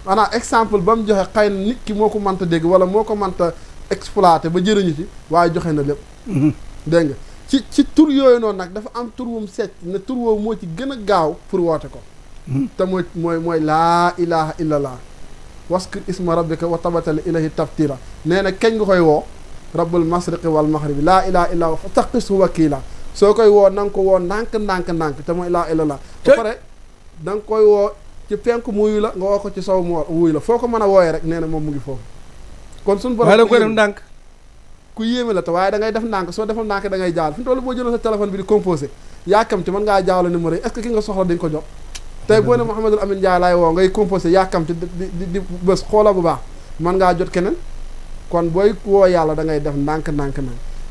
Speaker 2: maanaam exemple ba mu joxe xëy na nit ki moo ko mënta dégg wala moo ko mënta exploité ba jëriñu ci waaye joxe na lépp dégg nga ci tur yooyu noonu nag dafa am tur wum secc ne tur woowu moo ci gën a gaaw pour woote ko te mooy laa ilaha illallah waskur isma rabbika wa tabattal ilayhi tabtila nee na kañ nga koy woo rabbul masriqi wal maghribi laa ilaha illa huwa fattaqisu wakila soo koy woo na nga ko woo ndànk te mooy laa illallah ba pare da nga koy woo ci penk mu wuyu la nga woo ko ci sow mu wuyu la foo ko mën a wooyee rek nee na moom mu ngi foofu kon suñu borom
Speaker 1: da koy def ndànk
Speaker 2: ku yéeme la te waaye da ngay def ndànk soo defal ndànk da ngay jaawal fi mu toll boo jëloon sa téléphone bi di composé yaakamti mën ngaa jaawale numéro yi est-ce que ki nga soxla dañ ko jox tey boo ne Mouhamadul Amine Ndiaye laay woo ngay composé yaakamti di bés xoola bu baax mën ngaa jot keneen kon booy woo yàlla da ngay def ndànk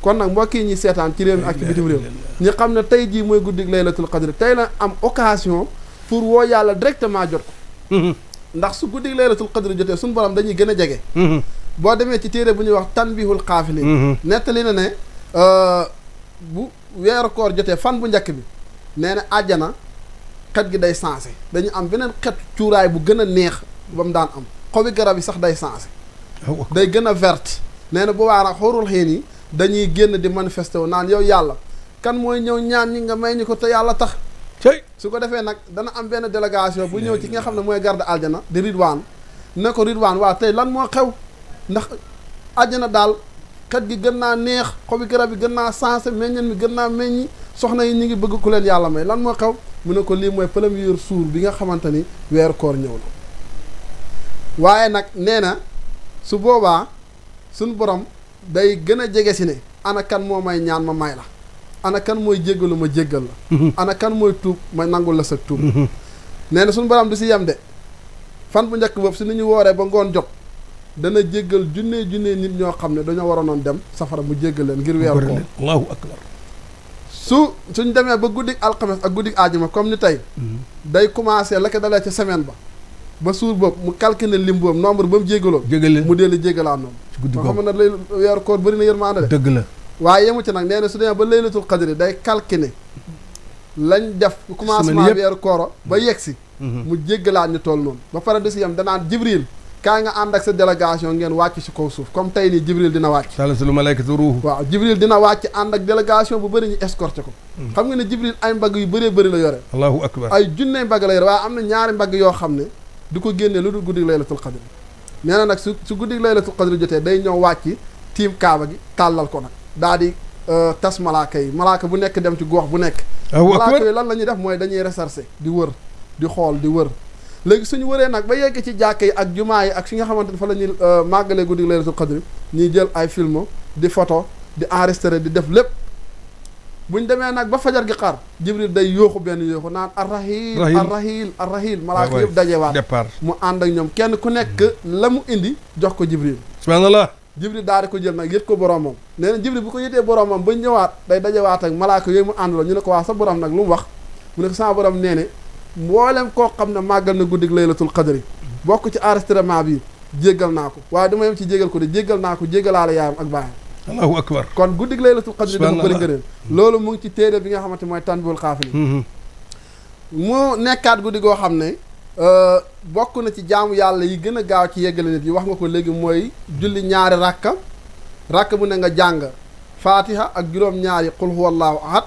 Speaker 2: kon nag mbokk yi ñuy seetaan ci réew mi ak ci bitim réew ñi xam ne tey jii mooy guddig laylatul qadr tey la am occasion pour woo yàlla directement jot ko ndax su guddig laylatul qadr jotee suñu borom dañuy gën a jege boo demee ci téere bu ñuy wax tanbihul xaafiliin nettali na ne bu weeru koor jotee fan bu njëkk bi nee na àjjana xet gi day sensé dañu am beneen xet cuuraay bu gën a neex ba mu daan am xobi garab yi sax day sensé day gën a verte nee na boobaa nag xóorul xiin yi dañuy génn di manifesté wu naan yow yàlla kan mooy ñëw ñaan ñi nga may ñu ko te yàlla tax su ko defee nag dana am benn délégation bu ñëw ci nga xam ne mooy garde aljana di Ridwaan ne ko Ridwaan waa tey lan moo xew ndax aljana daal xet gi gën naa neex xobi garab yi gën naa sensé meññeen mi gën naa meññi soxna yi ñu ngi bëgg ku leen yàlla may lan moo xew mu ne ko lii mooy premier jour bi nga xamante ni weeru koor ñëw na waaye nag nee na su boobaa suñ borom day gën a jege si ne ana kan moo may ñaan ma may la ana kan mooy jéggalu ma jéggal la ana kan mooy tuub ma nangul la sa tuub nee na suñu borom du si yem de fan bu njëkk boobu su ni ñu wooree ba ngoon jot dana jéggal junne nit ñoo xam ne dañoo waroon dem safara mu jéggal leen ngir weeru koor
Speaker 1: allahu akbar
Speaker 2: suñ demee ba guddik alxames ak guddik aajuma comme ni tey day commencé la ko dalee ca semaine ba suur boobu mu calculer lim boobu nombre ba mu jéggaloon mu dellu jéggalaat noonu moo xam ne lay weeru koor bëri na yërmande de
Speaker 1: dëgg la
Speaker 2: waaye yemu ci nag nee na su demee ba laylatul qadri day calculer lañ def commencement weeru kooro ba yegsi mu jéggalaat ñu toll noonu ba pare du si yem danaan Jibril kaa nga ànd ak sa délégation ngeen wàcc si kaw suuf comme tey nii Jibril dina wàcc
Speaker 1: salatul malaykatu ruuhu
Speaker 2: waaw Jibril dina wàcc ànd ak délégation bu bëri ñu escorté ko xam nga ne Jibril ay mbagg yu bëree bëri la yore
Speaker 1: allahu akbar
Speaker 2: ay junney mbagg la yore waaye am na ñaari mbagg yoo xam ne du ko génnee lu dul guddi laylatul qadr nee na nag su guddi laylatul qadr jotee day ñëw wàcc tiim kaaba gi tàllal ko nag daal di tas malaaka yi malaaka bu nekk dem ci gox bu nekk malaaka yi lan la ñuy def mooy dañuy recherché di wër di xool di wër léegi suñu wëree nag ba yegg ci jàkka yi ak jumaa yi ak fi nga xamante ne fa la ñuy màggalee guddi laylatul qadr ñuy jël ay film di photo di enregistré di def lépp buñ demee nag ba fajar gi xar Jibril day yooxu benn yooxu naan arrahil malaaka yëpp dajewaat mu ànd ak ñoom kenn ku nekk la mu indi jox ko Jibril
Speaker 1: subhanallah
Speaker 2: Jibril daal di ko jël nag yët ko boromam nee na Jibril bu ko yëtee boromam ba ñëwaat day dajewaat ak malaaka yooyu mu àndaloo ñu ne ko waa sa borom nag lu mu wax mu ne ko sama borom nee ne mboolem koo xam ne màggal na guddi laylatul qadri bokk ci enregistrement bi jéggal naa ko waaye dama yem ci jéggal ko de jéggal naa ko jéggalaale yaayam ak baayam
Speaker 1: allahu akbar
Speaker 2: kon guddig laylatul qadri dafa bëri ngëneel loolu mu ngi ci téere bi nga xamante mooy tanbihul xaafiliin mu nekkaat guddi goo xam ne bokk na ci jaamu yàlla yi gën a gaaw ci yeggale nit yi wax nga ko léegi mooy julli ñaari rakka bu ne nga jàng fatiha ak juróom-ñaari qul huwallahu ahad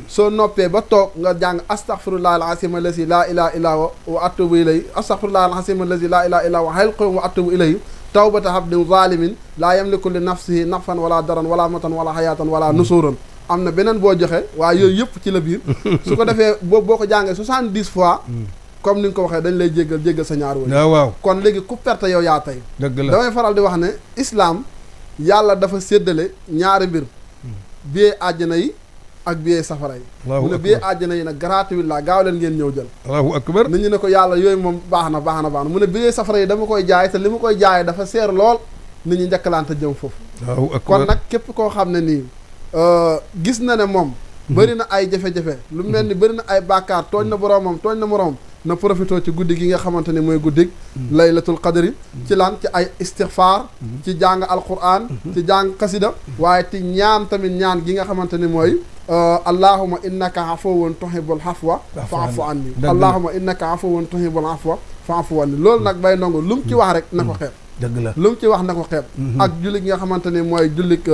Speaker 2: soo noppee ba toog nga jàng astaghfirullah al-azim allazi laa ilaha illa huwa wa atubu ilayhi astaghfirullah al-azim allazi laa ilaha illa huwa hayyul qayyum wa atubu ilayhi tawbata abdin zalimin laa yamliku li nafsihi nafan wala daran wala matan wala hayatan wala nusuran am na beneen boo joxe waaye yooyu yëpp ci la biir su ko defee boo ko jàngee 70 fois comme ni nga ko waxee dañ lay jéggal sa ñaar woy
Speaker 1: waaw
Speaker 2: kon léegi ku perte yow yaa tey
Speaker 1: dëgg la
Speaker 2: damay faral di wax ne islam yàlla dafa séddale ñaari mbir biyee àjjana yi ak biyee safara yi mu ne biyee àjjana yi nag gratuit la gaaw leen ngeen ñëw jël allahu akbar nit ñi ne ko yàlla yooyu moom baax na mu ne biyee safara yi dama koy jaay te li ma koy jaayee dafa seer lool nit ñi njëkkalante jëm foofu allahu akbar kon nag képp koo xam ne nii gis na ne moom bëri na ay jafe-jafe lu mel ni bëri na ay bàkkaar tooñ na boroomam tooñ na moroom na profité ci guddi gi nga xamante ne mooy guddig laylatul qadri ci lan ci ay istixfaar ci jàng alquran ci jàng xasida waaye ti ñaan tamit ñaan gi nga xamante ni mooy allahuma innaka afuwun tuhibbul afwa fa'fu anni allahuma innaka afuwun tuhibbul afwa fa'fu anni loolu nag bay ndongo lu mu ci wax rek na ko xeeb
Speaker 1: dëgg la
Speaker 2: lu mu ci wax na ko xeeb ak julli gi nga xamante ni mooy jullik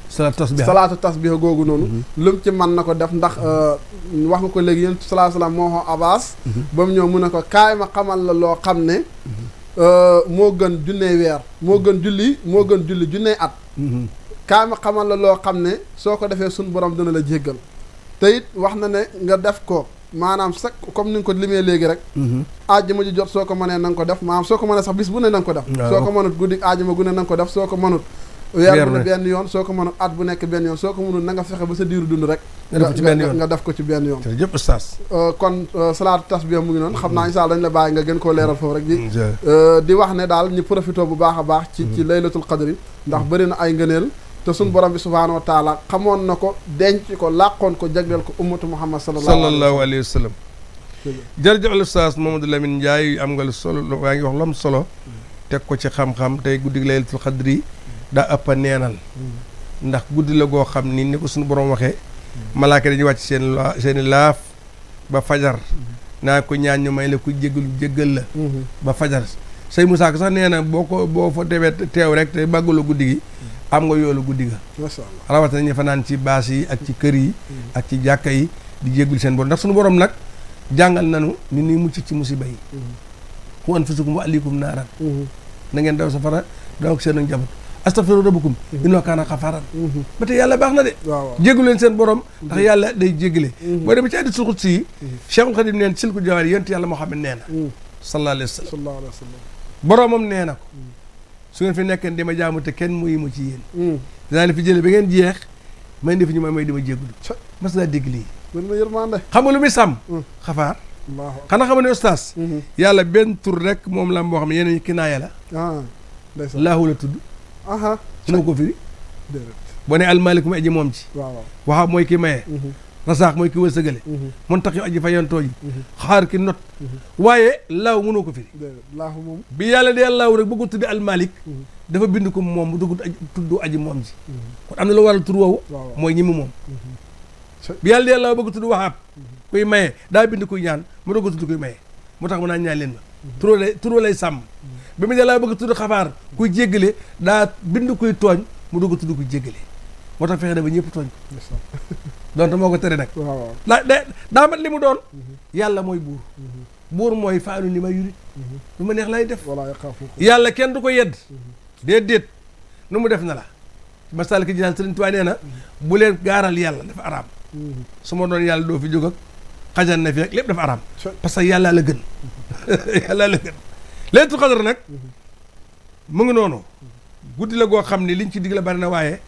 Speaker 2: salaatu tasbiha googu noonu lu mu ci mën na ko def ndax wax nga ko léegi yéen salaa salaam moo xoo Abbas ba mu ñëw mu ne ko kaay ma xamal la loo xam ne moo gën junney weer moo gën julli junney at kaay ma xamal la loo xam ne soo ko defee suñ borom dina la jéggal te it wax na ne nga def ko maanaam sax comme ni nga ko limee léegi rek àjjuma ji jot soo ko mënee na nga ko def maanaam soo ko mënee sax bis bu ne na nga ko def soo ko mënut guddi àjjuma gu ne na nga ko def soo ko mënut weer bu ne benn yoon soo ko mënut at bu nekk benn yoon soo ko mënut na nga fexe ba sa diiru dund rek nga def ko ci benn yoon jërëjëf oustaz kon salaatu tasbih mu ngi noonu xam naa incha allah dañ la bàyyi nga gën koo leeral foofu rek di wax ne daal ñu profité bu baax a baax ci laylatul qadri ndax bëri na ay ngëneel te suñ borom bi subhaanahu wa taala xamoon na ko denc ko làqoon ko jagleel ko ummatu muhammad sallallahu alayhi wa sallam
Speaker 1: jërëjëf oustaz Mamadou Lamine Ndiaye am nga lu solo waa ngi wax lu am solo teg ko ci xam-xam tey guddi laylatul qadri daa ëpp a neenal ndax guddi la goo xam ni ko suñu borom waxee malaaka dañuy wàcc seeni laaf ba fajar naa ko ñaan ñu may la ku jéggal la ba fajar say Musaa Ka sax nee na boo fa demee teew rek te bàggula guddi gi am nga yoolu guddi ga masha Allah rawatina ñu fanaan ci baas yi ak ci kër yi ak ci jàkka yi di jéggul seen borom ndax suñu borom nag jàngal nanu ni ñuy mucc ci musiba yi ku anfusakum wa ahliikum naaran na ngeen daw safara daw ak seen ak njaboot astaghfiru rabbakum innahu kaana ghafaaran ba tey yàlla baax na de jéggu leen seen borom ndax yàlla day jéggale boo demee ci hadiisul qudsi yi Cheikhul Khadim neen silku jawaar yonent yàlla Muhammad nee na sallallahu alayhi wa sallam boromam nee na ko su ngeen fi nekkee di ma jaamu te kenn muyi ma ci yéen dinaa leen fi jële ba ngeen jeex may indi fi ñu may di ma jéggulu mas naa dégg lii xam nga lu muy sàmm xafaar xanaa xam ne ustaas yàlla benn tur rek moom la moo xam ne yeneen kinaaya la laahu la tudd moo ko firi boo ne almalik mu aji moom ci waxaa mooy ki maye rasaax mooy ki wërsëgale mun tax yu aji fayantoo ji xaar ki not waaye laaw mënoo ko firi
Speaker 2: laahu moom
Speaker 1: bi yàlla dee laaw rek bëgg ko tuddi almalik dafa bind ko moom mu dugg tudd aji moom ji kon am na lu waral tur woowu mooy ñi mu moom bi yàlla dee laaw bëgg tudd waxaab kuy maye daa bind kuy ñaan mu dugg tudd kuy maye moo tax mu naan ñaan leen ma tur lay sàmm bi mu dee laa bëgg tudd xabaar kuy jéggale daa bind kuy tooñ mu dugg tudd kuy jéggale moo tax fexe na ba ñëpp tooñ ko donte moo ko tere nag daa mat li mu doon yàlla mooy buur mooy faalu ni ma yurit lu ma neex lay def yàlla kenn du ko yedd déet nu mu def na la Masaalikul Jinaan Sëriñ Tuubaa nee na bu leen gaaral yàlla dafa araam su ma doon yàlla doo fi jóg ak xajan na fi rek lépp dafa araam parce que yàlla la gën yàlla la gën laylatul qadr nag mu ngi noonu guddi la goo xam ne liñ ci dig la bari na waaye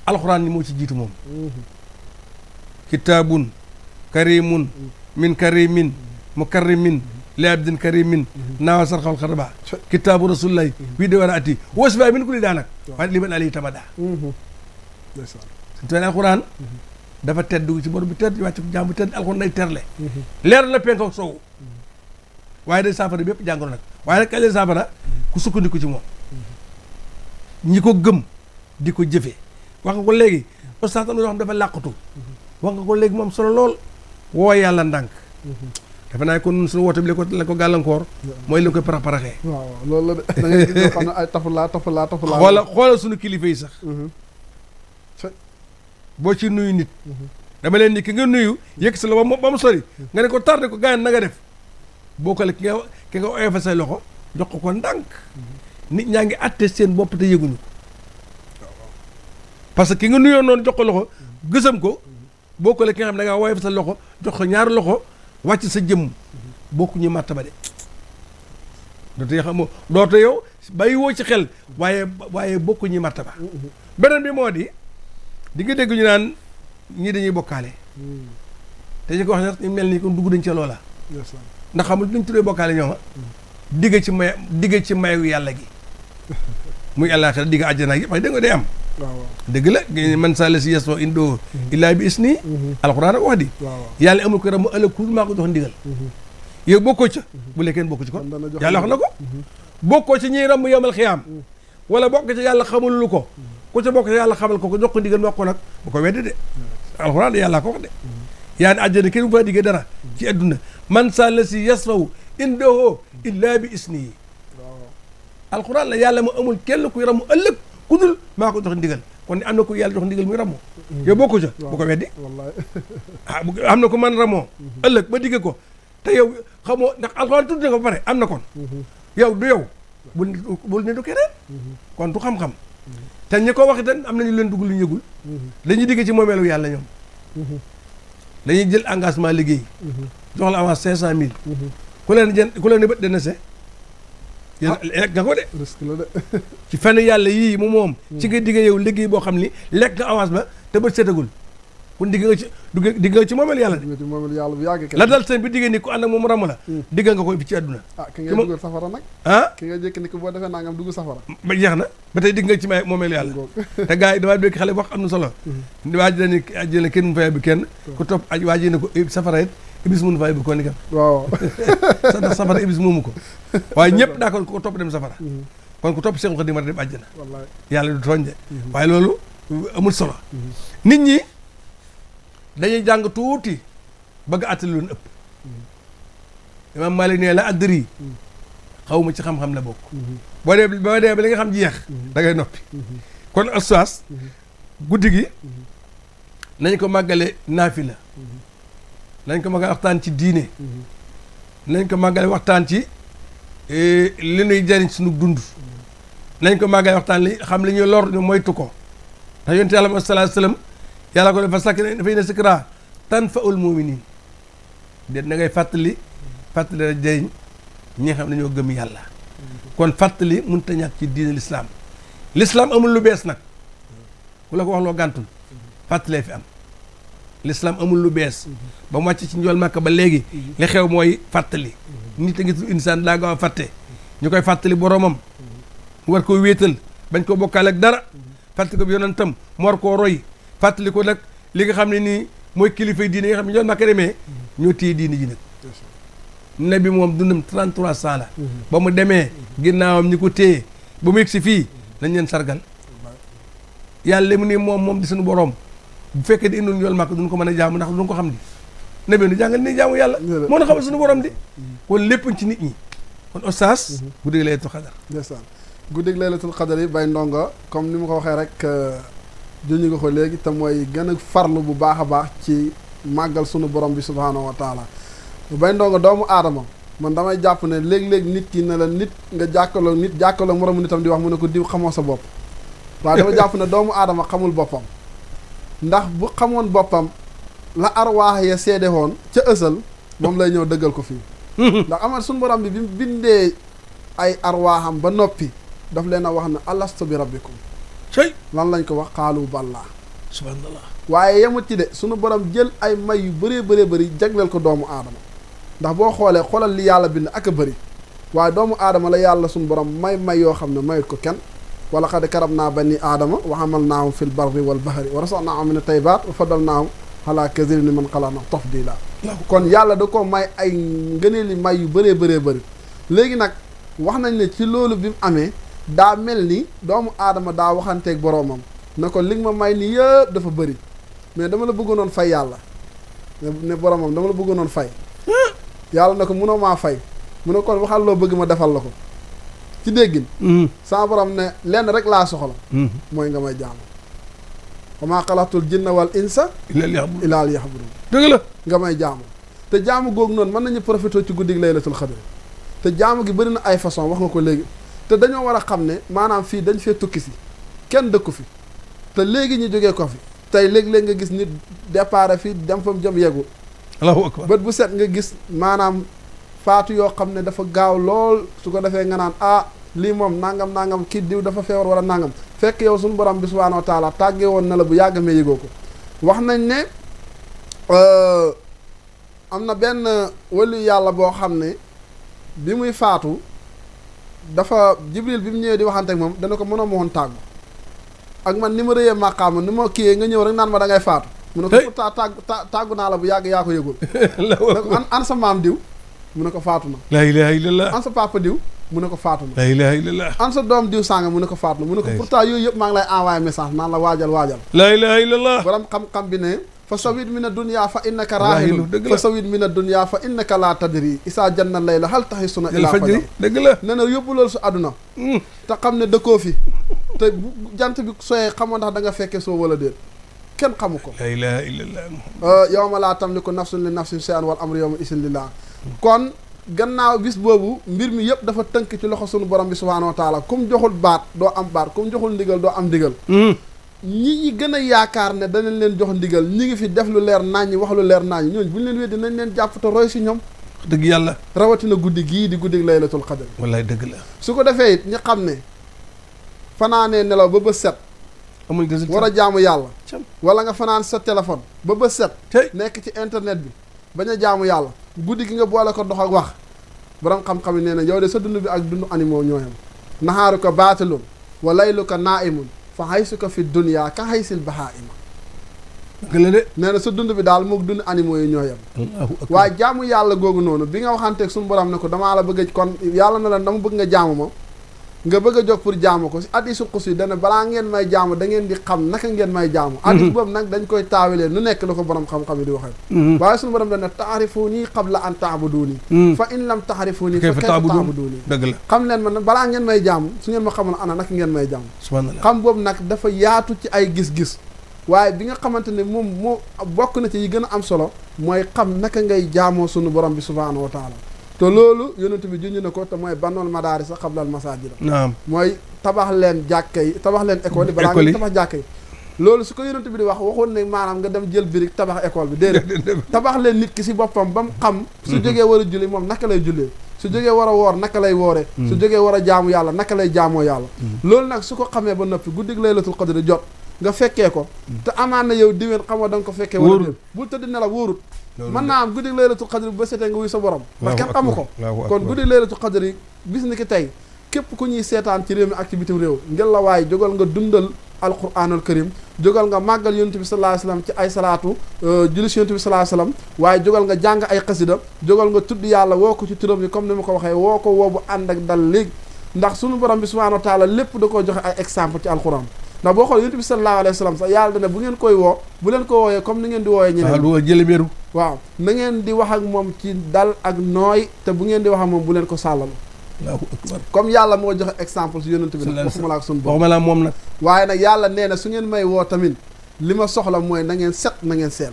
Speaker 1: alxuraan ni moo ci jiitu moom kitaabun karimun min karimin mukarrimin li abdin karimin naawa sarxawal xadaba kitaabu rasulillahi wii de war a ati wos bi min ku li daa nag waaye li man ali tamada suñu toone alxuraan dafa tedd dugg ci bor bi tedd wàcc ko jaam bu tedd alxuraan day terle leer na penk ak sowu waaye day saafara bépp jàngoro nag waaye nag kañ lay saafara ku sukkandiku ci moom ñi ko gëm di ko jëfee wax nga ko léegi ustaas am na yoo xam dafa làqatu wax nga ko léegi moom solo lool woo yàlla ndànk dafa naa kon suñu woote bi la ko gàllankoor mooy li koy paraxee
Speaker 2: waaw loolu la de da ngay gis ñoo xam ne ay tafalaa
Speaker 1: xoolal suñu kilifa yi sax boo ci nuyu nit dama leen ni ki nga nuyu yëg sa la ba mu sori nga ne ko tardé ko gaañ na nga def boo ko la ki nga oyofa say loxo jox ko ndànk nit ñaa ngi àtte seen bopp te yëguñu ko parce que ki nga nuyoo noonu jox ko loxo gësam ko boo ko la ki nga xam ne da ngaa oyofa sa loxo jox ko ñaari loxo wàcc sa jëmm bokkuñu martaba de doote yow bàyyi woo ci xel waaye bokkuñu martaba beneen bi moo di nga dégg ñu naan ñii dañuy bokkaale te ñu ko wax ne mel ni kon dugg dañ ca loola ndax xamul duñ tuddee bokkaale ñooma digg ci mayu yàlla gi muy àllaaxira digg àjjana gi dégg nga day am dëgg la man sàlla si yesoo indoo illaa bi isni alxuraan ak wax di yàlla amul ko ram mu ëllëg ku maa ko jox ndigal yow bokkoo ca bu lee kenn bokku ci kon yàlla wax na ko bokkoo ci ñiy ram yomal xiyaam wala bokk ci yàlla xamul lu ko ku ca bokk ci yàlla xamal ko jox ko ndigal wax ko nag bu ko weddi de alxuraan de yàlla ko wax de yaa ni àjjana kenn bu fa diggee dara ci adduna man sàlla si yesfaw indoo illaa bi isni alxuraan la yàlla mu amul kenn kuy ramu ëllëg ku dul maa ko jox ndigal kon ne am na ko yàlla jox ndigal muy ramoo yow bokku ca bu ko weddi am na ko man ramoo ëllëg ba digge ko te yow xamoo ndax alxuraan tudd na ko ba pare am na kon yow du yow bul ne du keneen kon du xam-xam te ñi ko wax itam am nañu leen dugg lu ñu yëgul dañuy digge ci moomeelu yàlla ñoom dañuy jël engagement liggéey jox la avance 500000 ku leen ne bët dana se lekk nga ko de
Speaker 2: risque la de
Speaker 1: ci fenn yàlla yii mu moom ci nga digge yow liggéey boo xam ni lekk nga avance ba te bët setagul kon digg nga ci moomeel yàlla de
Speaker 2: moomeel yàlla bu yàgg
Speaker 1: la dal seen bi digge ni ku ànd ak moom ramu la digg nga ko fi ci àdduna
Speaker 2: ki ngay dugal safara nag ki nga jékki ni ko boo defee nangam dugg safara
Speaker 1: ba jeex na ba tey digg nga ci may moomeel yàlla te gars yi damaa dégg xale wax am na solo waa ji dani ajjëne kenn mu fay bi kenn ku topp aj waa ji ne ko safara it iblis mun fay bi ko ni kam
Speaker 2: waaw
Speaker 1: ndax safara iblis moomu ko waaye ñëpp daa ko topp dem safara kon ku topp Seexul Xadiim war a dem àjjana yàlla du tooñ de waaye loolu amul solo nit ñi dañuy jàng tuuti bëgg àttali loon ëpp imaam Maalik nee la addri xaw ma ci xam-xam la bokk boo dee ba li nga xam jeex da ngay noppi kon ustaas guddi gi nañ ko màggale naafila nañ ko màggale waxtaan ci diine nañ ko màggale waxtaan ci li ñuy jariñ suñu dund nañ ko màggale waxtaan li xam li ñuy lor ñu moytu ko ndax yonent yàlla sallallahu alayhi wa sallam yàlla ko dafa sakk ne dafay ne sikra tanfa'ul mu'minin déet na ngay fàttali la jëriñ ñi nga xam ne ñoo gëm yàlla kon fàttali mënut a ñàkk ci diine l'islam amul lu bees nag ku la ko wax loo gàntul fàttalee fi am l'islam amul lu bees ba mu wàcc ci njool Màkka ba léegi li xew mooy fàttali nit a ngi tudd insaan daa gaaw a fàtte ñu koy fàttali boromam mu war koo wéetal bañ ko bokkaale ak dara fàttali ko bi yonentam mu war koo roy fàttali ko nag li nga xam ne nii mooy kilifay diine yi nga xam ne njool Màkka demee ñoo téye diine ji nag nabi moom dundam 33 ans la ba mu demee ginnaawam ñi ko téye ba mu yegg si fii nañ leen sargal yàlla mu ni moom di suñu borom bu fekkee di indul njool Màkka duñ ko mën a jaamu ndax duñ ko xam di nabi nu jàngal ni jaamu yàlla moo na xamal suñu borom di kon lépp ci nit ñi kon oustaz guddi laylatul xadar
Speaker 2: guddi laylatul xadar yi bay ndongo comme ni ma ko waxee rek juñu nga ko léegi te mooy gën a farlu bu baax a baax ci màggal sunu borom bi subhaanahu wa taala bay ndongo doomu aadama man damay jàpp ne léeg-léeg nit ki ne la nit nga jàkkaloo moromu nitam di wax mu ne ko diw xamoo sa bopp waaw dama jàpp ne doomu aadama xamul boppam ndax bu xamoon boppam la arwaax ya seede woon ca ësal moom lay ñëw dëggal ko fii ndax amal sunu borom bi bi mu bindee ay arwaaxam ba noppi daf leen a wax ne alastu bi rabbikum lan lañ ko wax xaalu ballaa
Speaker 1: subhanallah
Speaker 2: waaye yemut ci de sunu borom jël ay may yu bëree bëri jagleel ko doomu aadama ndax boo xoolal li yàlla bind ak a bëri waaye doomu aadama la yàlla sunu borom may yoo xam ne mayut ko kenn wala xad karam naa bani aadama wa hamalnaahum fil barri wal bahri wa razaqnaahum min at-tayyibaat wa faddalnaahum alaa kathiirin mimman xalaqnaa tafdiilaa kon yàlla da ko may ay ngëneeli may yu bëree bëri léegi nag wax nañ ne ci loolu bi mu amee daa mel ni doomu aadama daa waxanteeg boroomam na ko li nga ma may ni yëpp dafa bëri mais dama la bëggoon fay yàlla ne boromam dama la bëggoon fay yàlla na ko munoo maa fay mu ne kon waxal loo bëgg ma defal la ko ci déggin sama borom ne lenn rek laa soxla mooy nga may jaamu wa maa xalaqtul jinna wal insa illaa liya'buduun
Speaker 1: dëgg la
Speaker 2: nga may jaamu te jaamu googu noonu mën nañu profité ci guddig laylatul xadr te jaamu gi bëri na ay façon wax nga ko léegi te dañoo war a xam ne maanaam fii dañ fee tukki si kenn dëkku fi te léegi ñu jógee ko fi tey léeg-léeg nga gis nit départ fii dem fa mu jëm yeggu
Speaker 1: allahu akbar
Speaker 2: bët bu set nga gis maanaam faatu yoo xam ne dafa gaaw lool su ko defee nga naan ah lii moom nangam kii diw dafa feebar wala nangam fekk yow suñu borom bi subhaanahu wa taala tàggee woon na la bu yàgg mee yëgoo ko wax nañ ne am na benn wali yàlla boo xam ne bi muy faatu dafa jibril bi mu ñëwee di waxante ak moom dana ko mënoo ma woon tàggu ak man ni ma rëyee màqaama ni ma kiyee nga ñëw rek naan ma da ngay faatu mu ne ko pourtant tàggu naa la bu yàgg yaa ko yëgul an sa maam diw mu ne ko faatu na
Speaker 1: laa ilaaha illallah
Speaker 2: an sa papa diw mu ne ko faatu na
Speaker 1: laa ilaaha illallah
Speaker 2: an sa doom diw sànga mu ne ko faatu na mu ne ko pourtant yooyu yëpp maa ngi lay envoyé message naan la waajal
Speaker 1: laa ilaaha illallah
Speaker 2: borom xam-xam bi ne fa sawid min ad-dunya fa innaka rahilu fa sawid min ad-dunya fa innaka la tadri isaa janna layla hal taxisuna ilaa fajar
Speaker 1: dëgg la
Speaker 2: nee na yóbbu loolu su àdduna te xam ne dëkkoo fi te jant bi sooyee xamoo ndax da nga fekkee soo wala déet kenn xamu ko
Speaker 1: laa ilaaha illallah
Speaker 2: yawma laa tamliku nafsun li nafsin shay'an wal amru yawma isin lillah kon gannaaw bis boobu mbir mi yëpp dafa tënk ci loxo sunu borom bi subhaanahu wa taala kum joxul baat doo am baat kum joxul ndigal doo am ndigal ñi gën a yaakaar ne danañ leen jox ndigal ñi ngi fi def lu leer naññi wax lu leer naññi ñooñu bu ñu leen weddi nañ leen jàpp te roy si ñoom
Speaker 1: dëgg yàlla
Speaker 2: rawatina guddi gii di guddi laylatul qadr
Speaker 1: wallaay dëgg la
Speaker 2: su ko defee it ñi xam ne fanaanee nelaw ba bët set
Speaker 1: amuñ résultat
Speaker 2: war a jaamu yàlla wala nga fanaan sa téléphone ba bët set nekk ci internet bi bañ a jaamu yàlla guddi gi nga boole ko dox ak wax borom xam-xam yi nee na yow de sa dund bi ak dund animaux ñooyam naxaaru ko baatilun wa laylu ko naaimun fa xaysu ko fi dunya ka xaysil bahaima
Speaker 1: gën la de
Speaker 2: nee na sa dund bi daal mook dund animaux yi ñooyam waaye jaamu yàlla googu noonu bi nga waxanteeg suñu borom ne ko damaa la bëgg kon yàlla na la dama bëgg nga jaamu ma nga bëgg a jóg pour jaamu ko si hadiisu qudsi dana balaa ngeen may jaamu da ngeen di xam naka ngeen may jaamu hadiis boobu nag dañ koy taawilee nu nekk la ko borom xam-xam yi di waxee waaye suñu borom dana taarifuuni qabla an taabuduuni fa in lam taarifuuni fa kayfa taabuduuni
Speaker 1: dëgg la
Speaker 2: xam leen man balaa ngeen may jaamu su ngeen ma xamoon ana naka ngeen may jaamu
Speaker 1: subhanallah
Speaker 2: xam boobu nag dafa yaatu ci ay gis-gis waaye bi nga xamante ne moom moo bokk na ci yi gën a am solo mooy xam naka ngay jaamoo sunu borom bi subhaanahu wa taala te loolu yonent bi junj na ko te mooy bannool madaari sa xablal masaajida
Speaker 1: naam
Speaker 2: mooy tabax leen jàkka yi tabax leen école yi balaa nga tabax jàkka yi loolu su ko yonent bi di wax waxoon ne maanaam nga dem jël birig tabax école bi déedéet tabax leen nit ki si boppam ba mu xam su jógee war a julli moom naka lay jullee su jógee war a woor naka lay woore su jógee war a jaamu yàlla naka lay jaamoo yàlla loolu nag su ko xamee ba noppi guddig laylatul qadr jot nga fekkee ko te amaan na yow diwén xamoo da nga ko fekkee wala déet bul tëdd ne la wóorut mën naa am guddig laylatul qadr bi ba setee nga wuy sa borom ndax kenn xamu ko kon guddig laylatul qadr yi bis ni ki tey képp ku ñuy seetaan ci réew mi ak ci bitim réew ngel la waaye jógal nga dundal alquranul karim jógal nga màggal yonent bi sallallahu alayhi wasallam ci ay salaatu julli si yonent bi sallallahu alayhi wasallam waaye jógal nga jàng ay xasida jógal nga tudd yàlla woo ko ci turam yi comme ni ma ko waxee woo ko woobu ànd ak dal léegi ndax sunu borom bi subhanahu wa taala lépp da koo joxe ay exemple ci alquran ndax boo xool yonent bi sallallahu alayhi wasallam sax yàlla dana bu ngeen koy woo bu leen ko wooyee comme ni ngeen di wooyee ñeneen
Speaker 1: jëlebeeru
Speaker 2: waaw na ngeen di wax ak moom ci dal ak nooy te bu ngeen di wax ak moom bu leen ko sàllalu
Speaker 1: Allahu akbar
Speaker 2: comme yàlla moo joxe exemple si yonent bi nag waxuma la ak sunu bopp
Speaker 1: waxuma la moom nag
Speaker 2: waaye nag yàlla nee na su ngeen may woo tamit li ma soxla mooy na ngeen set na ngeen sell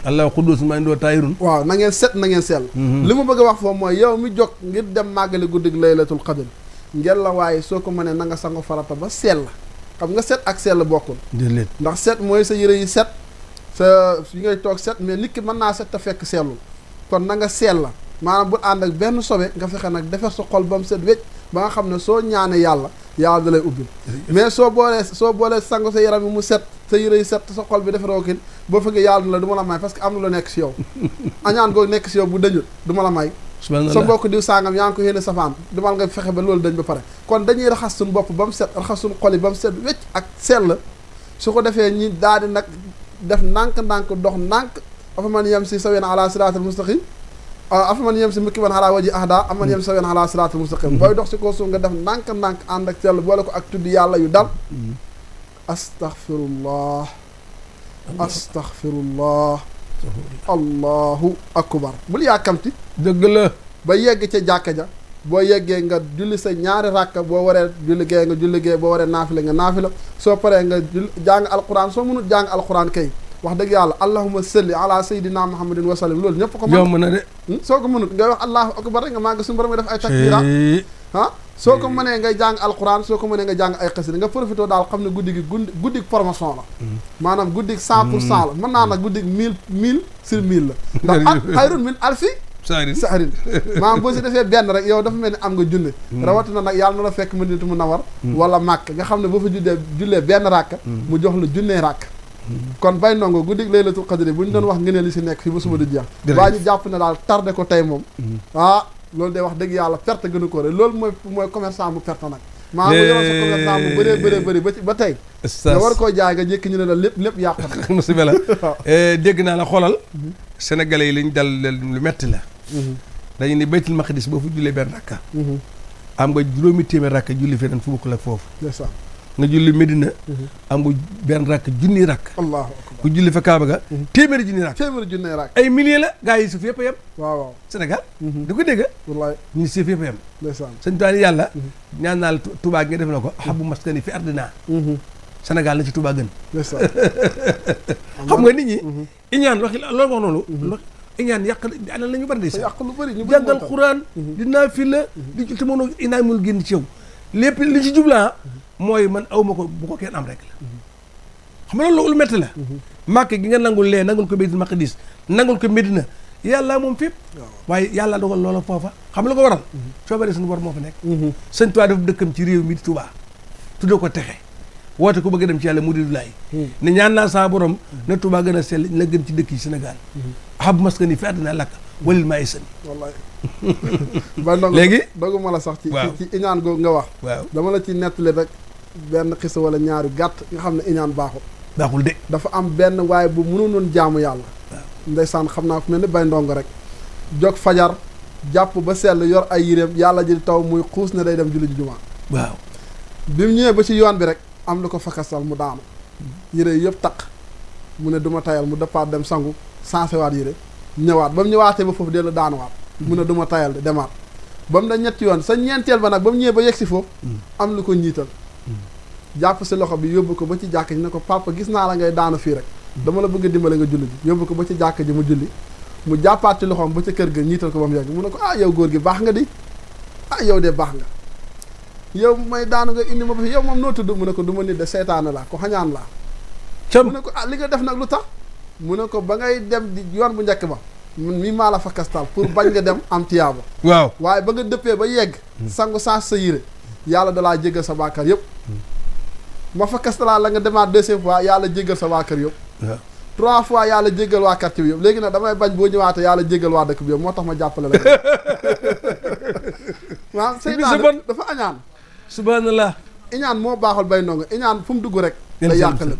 Speaker 1: allah xuddus maa ngi doo taayirun
Speaker 2: waaw na ngeen set na ngeen sell li ma bëgg a wax foofu mooy yow mi jóg ngir dem màggali guddig laylatul qadr ngeen la waaye soo ko mënee na nga sangu farata ba sell xam nga set ak sell bokkul ndax set mooy sa yére yi set sa yi ngay toog set mais nit ki mën naa set te fekk sellul kon na nga sell maanaam bu ànd ak benn sobe nga fexe nag defar sa xol ba mu set wecc ba nga xam ne soo ñaane yàlla da lay ubbil mais soo boolee sangu sa yaram yi mu set sa yére yi set sa xol bi defaroo kin boo fekkee yàlla la du ma la may parce que am na lu nekk si yow añaan googu nekk si yow bu dañul du ma la may sa mbokk diw sangam yaa ngi ko yéene safaan dumal nga fexe ba loolu dañ ba pare kon dañuy raxas suñu bopp ba mu set raxas suñu xol yi ba mu set wecc ak sell su ko defee ñi daal di nag def ndànk-ndànk dox ndànk afa man yem si saween ala siraatal mustaqim afa man yem si mukki man ala waji ahda aman yem si saween ala siraatal mustaqim booy dox si ko suuf nga def ndànk-ndànk ànd ak sell boole ko ak tudd yàlla yu dal astaghfirullah astaghfirullah allahu akbar bul yàkkamti
Speaker 1: dëgg la
Speaker 2: ba yegg ca jàkka ja boo yeggee nga julli sa ñaari ràkka boo waree julli gee nga julli gee boo waree naafila nga naafila soo paree nga jàng alquran soo mënul jàng alquran kay wax dëgg yàlla allahumma salli ala sayyidina muhammadin wa sallim loolu ñëpp ko mën
Speaker 1: yomb na de
Speaker 2: soo ko mënut ngay wax allahu akbar rek nga maa ngi suñu borom nga def ay takbira soo ko mënee ngay jàng alquran soo ko mënee nga jàng ay xasida nga profité daal xam ne guddi gi guddig promotion la maanaam guddig 100% la mën naa nag guddig 1000 sur 1000 la ndax xayrun min alfi sahrin maanaam boo si defee benn rek yow dafa mel ni am nga junne rawatina nag yàlla na la fekk Madinatu Munawwara wala Màkk nga xam ne boo fa jullee benn ràkk mu jox la junnee ràkk kon Baye Ndongo guddig laylatul qadri bu ñu doon wax ngëneel li si nekk fii ba suba du jeex baa ñu jàpp ne daal tardé ko tey moom loolu day wax dëgg yàlla perte gënu ko rek loolu mooy commerçant bu perte nag maa nga yoroon sa commerçant bu bëree bëri ba tey nga war koo jaay nga jékki ñu ne la lépp yàqu na
Speaker 1: musiba la dégg naa la xoolal sénégalais yi liñ dal lu metti la dañu ni baytul maqdis boo fu jullee benn rakka am nga juróomi téeméer rakka julli feneen fu bokkul ak foofu nga julli Medina am nga benn rakk junni rakk
Speaker 2: allahu akbar
Speaker 1: ku julli fa Kaaba ga téeméeri junni rakk ay milliers la gars yi suuf yëpp a yem
Speaker 2: waaw
Speaker 1: Sénégal da ko dégg
Speaker 2: wallaay
Speaker 1: ñu suuf yëpp a yem sëñ Tuubaa yàlla ñaan naa la Touba nga def na ko habu maskani fi ardina Sénégal la ci Touba gën xam nga nit ñi iñaan wax loolu wax noonu iñaan yàq alal la ñu bari de
Speaker 2: yàq lu bari ñu
Speaker 1: jàngal Quran dinaa fi la di ci te mënoo inaamul génn ci yow lépp li ci jubla mooy man awma ko bu ko kenn am rek la xam nga loolu lu métti la màkk gi nga nangul lee nangul ko Baytul Maqdis nangul ko Medina yàlla moom fépp waaye yàlla dogal loola foofa xam la ko waral coobare suñu bor moo fa nekk sëñ Tuubaa daf dëkkam ci réew mi di Tuubaa tuddee ko texe woote ko bëgg a dem ci yàlla mu di laay ne ñaan naa saa borom na Tuubaa gën a sell la gën ci dëkk yi Sénégal xab maskani fi àddina lakk walil maa sani
Speaker 2: wallaay
Speaker 1: léegi
Speaker 2: doguma la sax ci iñaan googu nga wax
Speaker 1: waaw
Speaker 2: dama la ci nettali rek benn xisa wala ñaari gàtt nga xam ne iñaan baaxul
Speaker 1: de
Speaker 2: dafa am benn waaye bu mënunoon jaamu yàlla ndeysaan xam naa ko mel ni Baye Ndongo rek jóg fajar jàpp ba sell yor ay yéreem yàlla ji taw muy xuus ne day dem julli ji jumaa
Speaker 1: waaw
Speaker 2: bi mu ñëwee ba ci yoon bi rek am lu ko fakasal mu daanu yére yëpp taq mu ne duma tayal mu dëppaat dem sangu sensé waat yére ñëwaat ba mu ñëwaatee ba foofu dellu daanuwaat mu ne duma tayal de demaat ba mu da ñetti yoon sa ñeenteel ba nag ba mu ñëwee ba yegg si foofu am lu ko ñiital jàpp si loxo bi yóbbu ko ba ci jàkk ji ne ko papa gis naa la ngay daanu fii rek dama la bëgg a dimbale nga julli ji yóbbu ko ba ci jàkk ji mu julli mu jàppaat ci loxoom ba ca kër ga ñiital ko ba mu yegg mu ne ko yow góor gi baax nga di yow de baax nga yow may daanu nga indi ma ba fi yow moom noo tudd mu ne ko du ma nit de seytaane laa ko xañaan laa mu ne ko li nga def nag lu tax mu ne ko ba ngay dem di yoon bu njëkk ba mi maa la fa kastal pour bañ nga dem am tiyaaba
Speaker 1: waaw
Speaker 2: waaye ba nga dëppee ba yegg sangu saa sa yére yàlla dalaa jéggal sa baakar yëpp ma fa kastalaa la nga demaat deuxième fois yàlla jéggal sa waa kër yëpp 3 fois yàlla jéggal waa quartier bi yëpp léegi nag damay bañ boo ñëwaatee yàlla jéggal waa dëkk bi yëpp moo tax ma jàppale la waaw seytaan dafa añaan
Speaker 1: subhanallah
Speaker 2: iñaan moo baaxul Baye Ndongo iñaan fu mu dugg rek da yàqale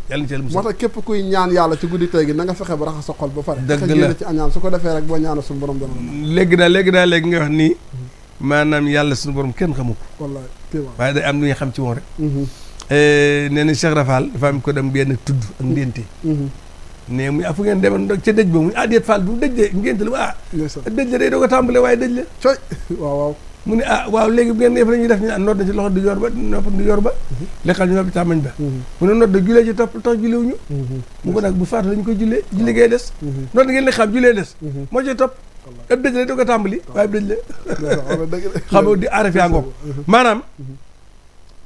Speaker 2: moo tax képp kuy ñaan yàlla ci guddi tey gi na nga fexe ba raxas sa xol ba pare fexe génn ci añaan su ko defee rek boo ñaanal suñu borom dana
Speaker 1: léegi nga wax nii maanaam yàlla suñu borom kenn xamu ko
Speaker 2: wallaay
Speaker 1: waaye day am lu ñu xam ci moom rek nee na Cheikh Rafal dafa am ko dem benn tudd ak ndénte ne muy fu ngeen demoon ca dëj ba muy déet Fall du dëj de ngénte la dëj la day doog a tàmbale waaye dëj la
Speaker 2: coy waaw
Speaker 1: mu ne waaw léegi bu ngeen def la ñuy def ñu nodd na ci loxo di yor ba nopp di yor ba lekkal ñu noppi tàmmañ ba mu ne nodd julee ci topp tax julewuñu mu ko nag bu faatu lañu koy jullee julli gay des nodd ngeen li xam jullee des moo ciy topp ab dëj la doog a tàmbali waaye dëj la xam nga di aaraf yaa ngoog maanaam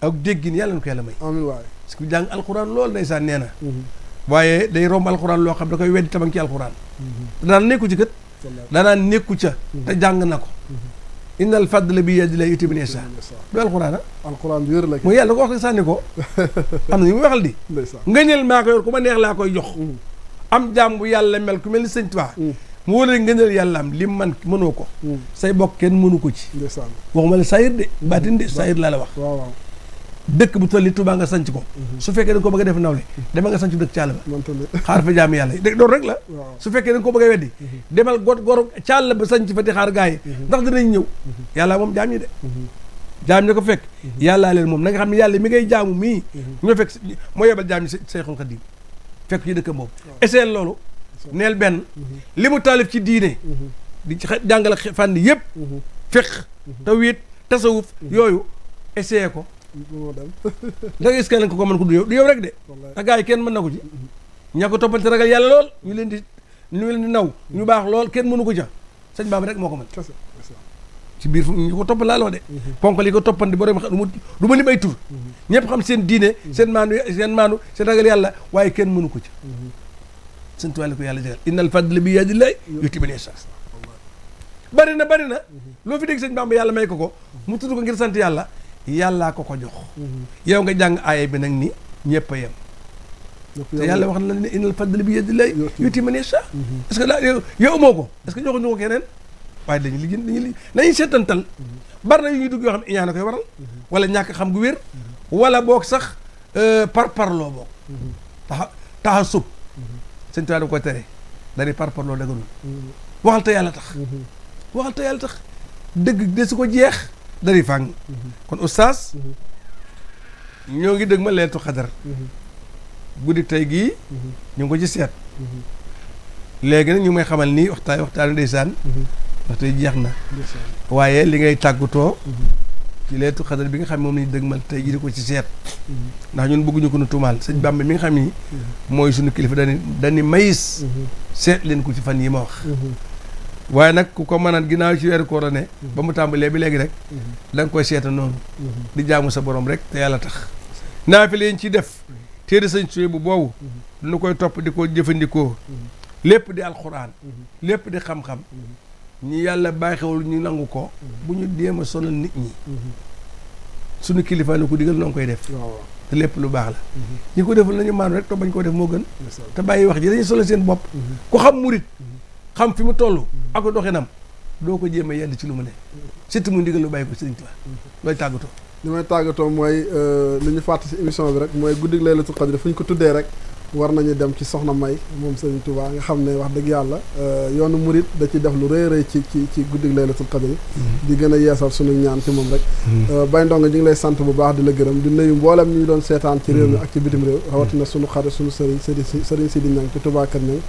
Speaker 1: ak déggin yàlla na ko yàlla may
Speaker 2: amiin waay
Speaker 1: parce que jàng alxuraan loolu ndeysaan nee na waaye day romb alxuraan loo xam da koy weddi tabaŋ ci alxuraan danaan nekku ci kët danaan nekku ca te jàng na ko innal fadla bi yadillahi yu'tiihi man yashaa du alxuraan
Speaker 2: alxuraan wér la
Speaker 1: mooy yàlla ko wax sànni ko am na ñu muy waxal di ngëneel maa ko yor ku ma neex laa koy jox am jaam bu yàlla mel ku mel ni sëñ Tuubaa mu wóor ngëneel yàlla am lim man mënoo ko say bokk kenn mënu ko ci waxuma la sayir de baatin de sayir laa la wax dëkk bu toll ni Touba nga sanc ko su fekkee da nga ko bëgg a def nawle demal nga sanc dëkk càll ba xaar fa jaam yàlla yi doon rek la su fekkee da nga ko bëgg a weddi demal gor càll ba sanc fa di xaar gaa yi ndax dinañ ñëw yàlla moom jaam ñi de jaam ñi ko fekk yàllaa leen moom na nga xam ne yàlla mi ngay jaamu mii ñoo fekk moo yebal jaam ñi Seexul Xadiim fekk ci dëkk boobu essayel loolu neel benn li mu taalif ci diine di ci jàngale fànn yëpp fiqh tawhid tasawuf yooyu essayé ko
Speaker 2: moo dem
Speaker 1: da ngay kenn ko mën ko du yow rek de te gars yi kenn mën na ko ci ña ko toppante ragal yàlla lool ñu leen di naw ñu baax lool kenn mënu ko ca sëñ Bamba rek moo ko mën ci biir fu ñu ko topp laaloo de ponk li ko toppandi borom du ma lim ay tur ñëpp xam seen diine seen maanu seen ragal yàlla waaye kenn mënu ko ci sëñ Tuubaa ko yàlla jagal innal fadla bi yadillahi yuti man yasha bari na loo fi dégg sëñ Bamba yàlla may ko mu tudd ko ngir sant yàlla yàllaa ko jox yow nga jàng aaya bi nag ni ñëpp a yem te yàlla wax na ne innal fadla bi yadillahi yuti man yasha est-ce que la yow amoo ko est-ce que joxuñu ko keneen waaye dañuy seetantal bari na yu ñuy dugg yoo xam ne iñaan a koy waral wala ñàkk xam gu wér wala boog sax parloo boog taxa sub sëñ Tuubaa da ko tere dari parloo daganul waxal te yàlla tax dëgg de su ko jeex dari fàng kon oustaz ñoo ngi dëgg ma leetu xadar guddi tey gii ñu ngi ko ci seet léegi nag ñu may xamal nii waxtaanu ndeysaan ndax tey jeex na waaye li ngay tàggatoo ci leetu xadar bi nga xam ne moom lañu dëgmal tey ji di ko ci seet ndax ñun bëgguñu ko nu tuumaal sëñ Bamba mi nga xam ni mooy suñu kilifa dani mayis seet leen ko ci fan yi ma wax waaye nag ku ko mënaan ginnaaw ci weeru koor ne ba mu tàmbalee bi léegi rek da nga koy seeta noonu di jaamu sa borom rek te yàlla tax naa fi leen ci def téere sëñ suy bu boobu dina koy topp di ko jëfandikoo lépp di alxuraan lépp di xam-xam ñi yàlla baaxewul ñu nangu ko bu ñu déem a sonal nit ñi suñu kilifa na ko digal noo ngi koy def te lépp lu baax la ñi ko deful nañu maanu rek to bañ koo def moo gën te bàyyi wax ji dañuy sonal seen bopp ku xam murit xam fi mu toll ak doxinam doo ko jéem a yedd ci lu mu ne surtout mu ndigal lu bàyyi ko Sëriñ Tuubaa looy tàggatoo
Speaker 2: li may tàggatoo mooy li ñu fàtte si émission bi rek mooy guddig Laylatul Qadr fu ñu ko tuddee rek war nañu dem ci soxna May moom Sëriñ Tuubaa nga xam ne wax dëgg yàlla yoonu murit da ci def lu rëy ci guddig Laylatul Qadr di gën a yeesal suñu ñaan ci moom rek Baye Ndongo ñu ngi lay sant bu baax di la gërëm di nuyu mboolem ñu doon seetaan ci réew mi ak ci bitim réew rawatina suñu xarit suñu sëriñ Sidi Ñang ci Touba Kër Ñang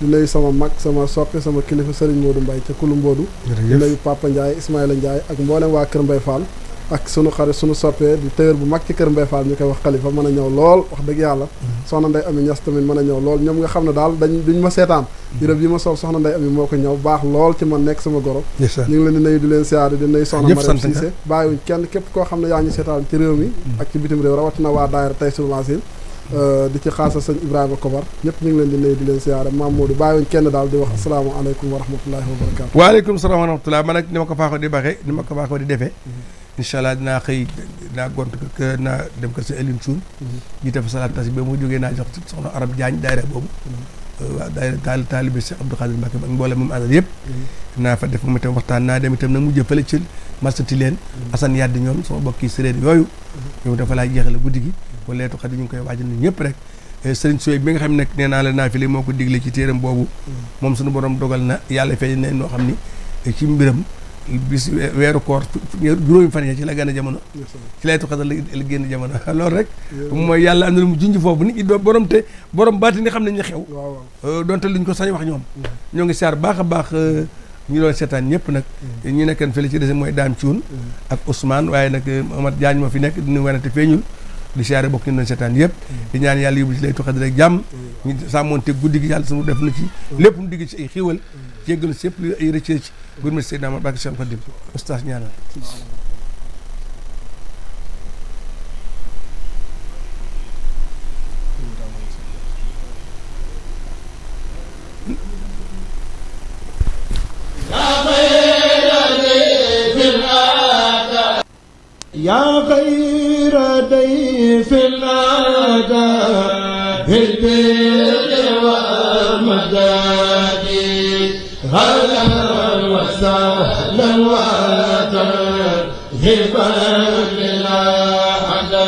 Speaker 2: di nuyu sama mag sama soppe sama kilifa Sëriñ Modou Mbaye ca Kulu Mboodu di nuyu Papa Ndiaye Ismaïla Ndiaye ak mboolem waa Kër Mbay Fall ak sunu xarit sunu soppee di tailleur bu mag ci Kër Mbay Fall ñu koy wax Xalifa mën a ñëw lool wax dëgg yàlla soxna Ndey Ami Ñas tamit mën a ñëw lool ñoom nga xam ne daal duñ ma seetaan yërëb yi ma sol soxna Ndey Ami moo ko ñëw baax lool ci man nekk sama goro ñu ngi leen di nuyu di leen siyaare di nuyu soxna Mariam Cissé bàyyiwuñ kenn képp koo xam ne yaa ngi seetaan ci réew mi ak ci bitim réew rawatina waa daayira Taysiroul Lassine di ci xaasa sëñ Ibrahima Kobar ñëpp ñu ngi leen di nuyu di leen siyaare Maam Modou bàyyiwuñ kenn daal di wax asalaamaaleykum wa rahmatullahi wa barakatu
Speaker 1: waaleykum salaam wa rahmatullah man nag ni ma ko faaxoo di baxee ni ma ko faaxoo di defee incha allah dinaa xëy dinaa gont kër naa dem kër sa Eline Thioune jiite fa salaat tas ba mu jógee naa jox soxna Arab Diagne daayira boobu waaw daayira taalibe Cheikh Abdou Khadir Mbacké ak mboolem moom àndal yëpp naa fa def moom itam waxtaan naa dem itam nag mujjë fële ci marsati leen Assane Yaddi ñoom sama bokki séréer yooyu ñoom dafa laa jeexale guddi gi wala leetu xadi ñu ngi koy waajal ni ñëpp rek Serigne Soye bi nga xam ne nag nee naa la naa fi li moo ko digle ci téeram boobu moom suñu borom dogal na yàlla feeñ ne noo xam ni ci mbiram bis weeru koor juróomi fan yi ci la gën a jamono ci laytu xadar la génn jamono loolu rek mooy yàlla am na lu mu junj foofu nit ñi borom te borom baati ni xam nañ ñu xew donte luñ ko sañ wax ñoom ñoo ngi saar baax a baax ñu doon seetaan ñëpp nag ñi nekkan fële ci dese mooy Dame Thioune ak Ousmane waaye nag Omar Diagne moo fi nekk dina wanante feeñul di siyaare bokk ñu doon seetaan yëpp di ñaan yàlla yóbbu ci laytu xadar rek jàmm ñu sàmmoonte guddi gi yàlla suñu def na ci lépp mu digg ci ay xiiwal jéggalu si yëpp lu ay rëcc ci gurma Seydina Muhammad barke Cheikh Khadim oustaz ñaanal
Speaker 3: يا خير ضيف أتى بالبر والمداد هلا وسهلا وترحبا بالأعداد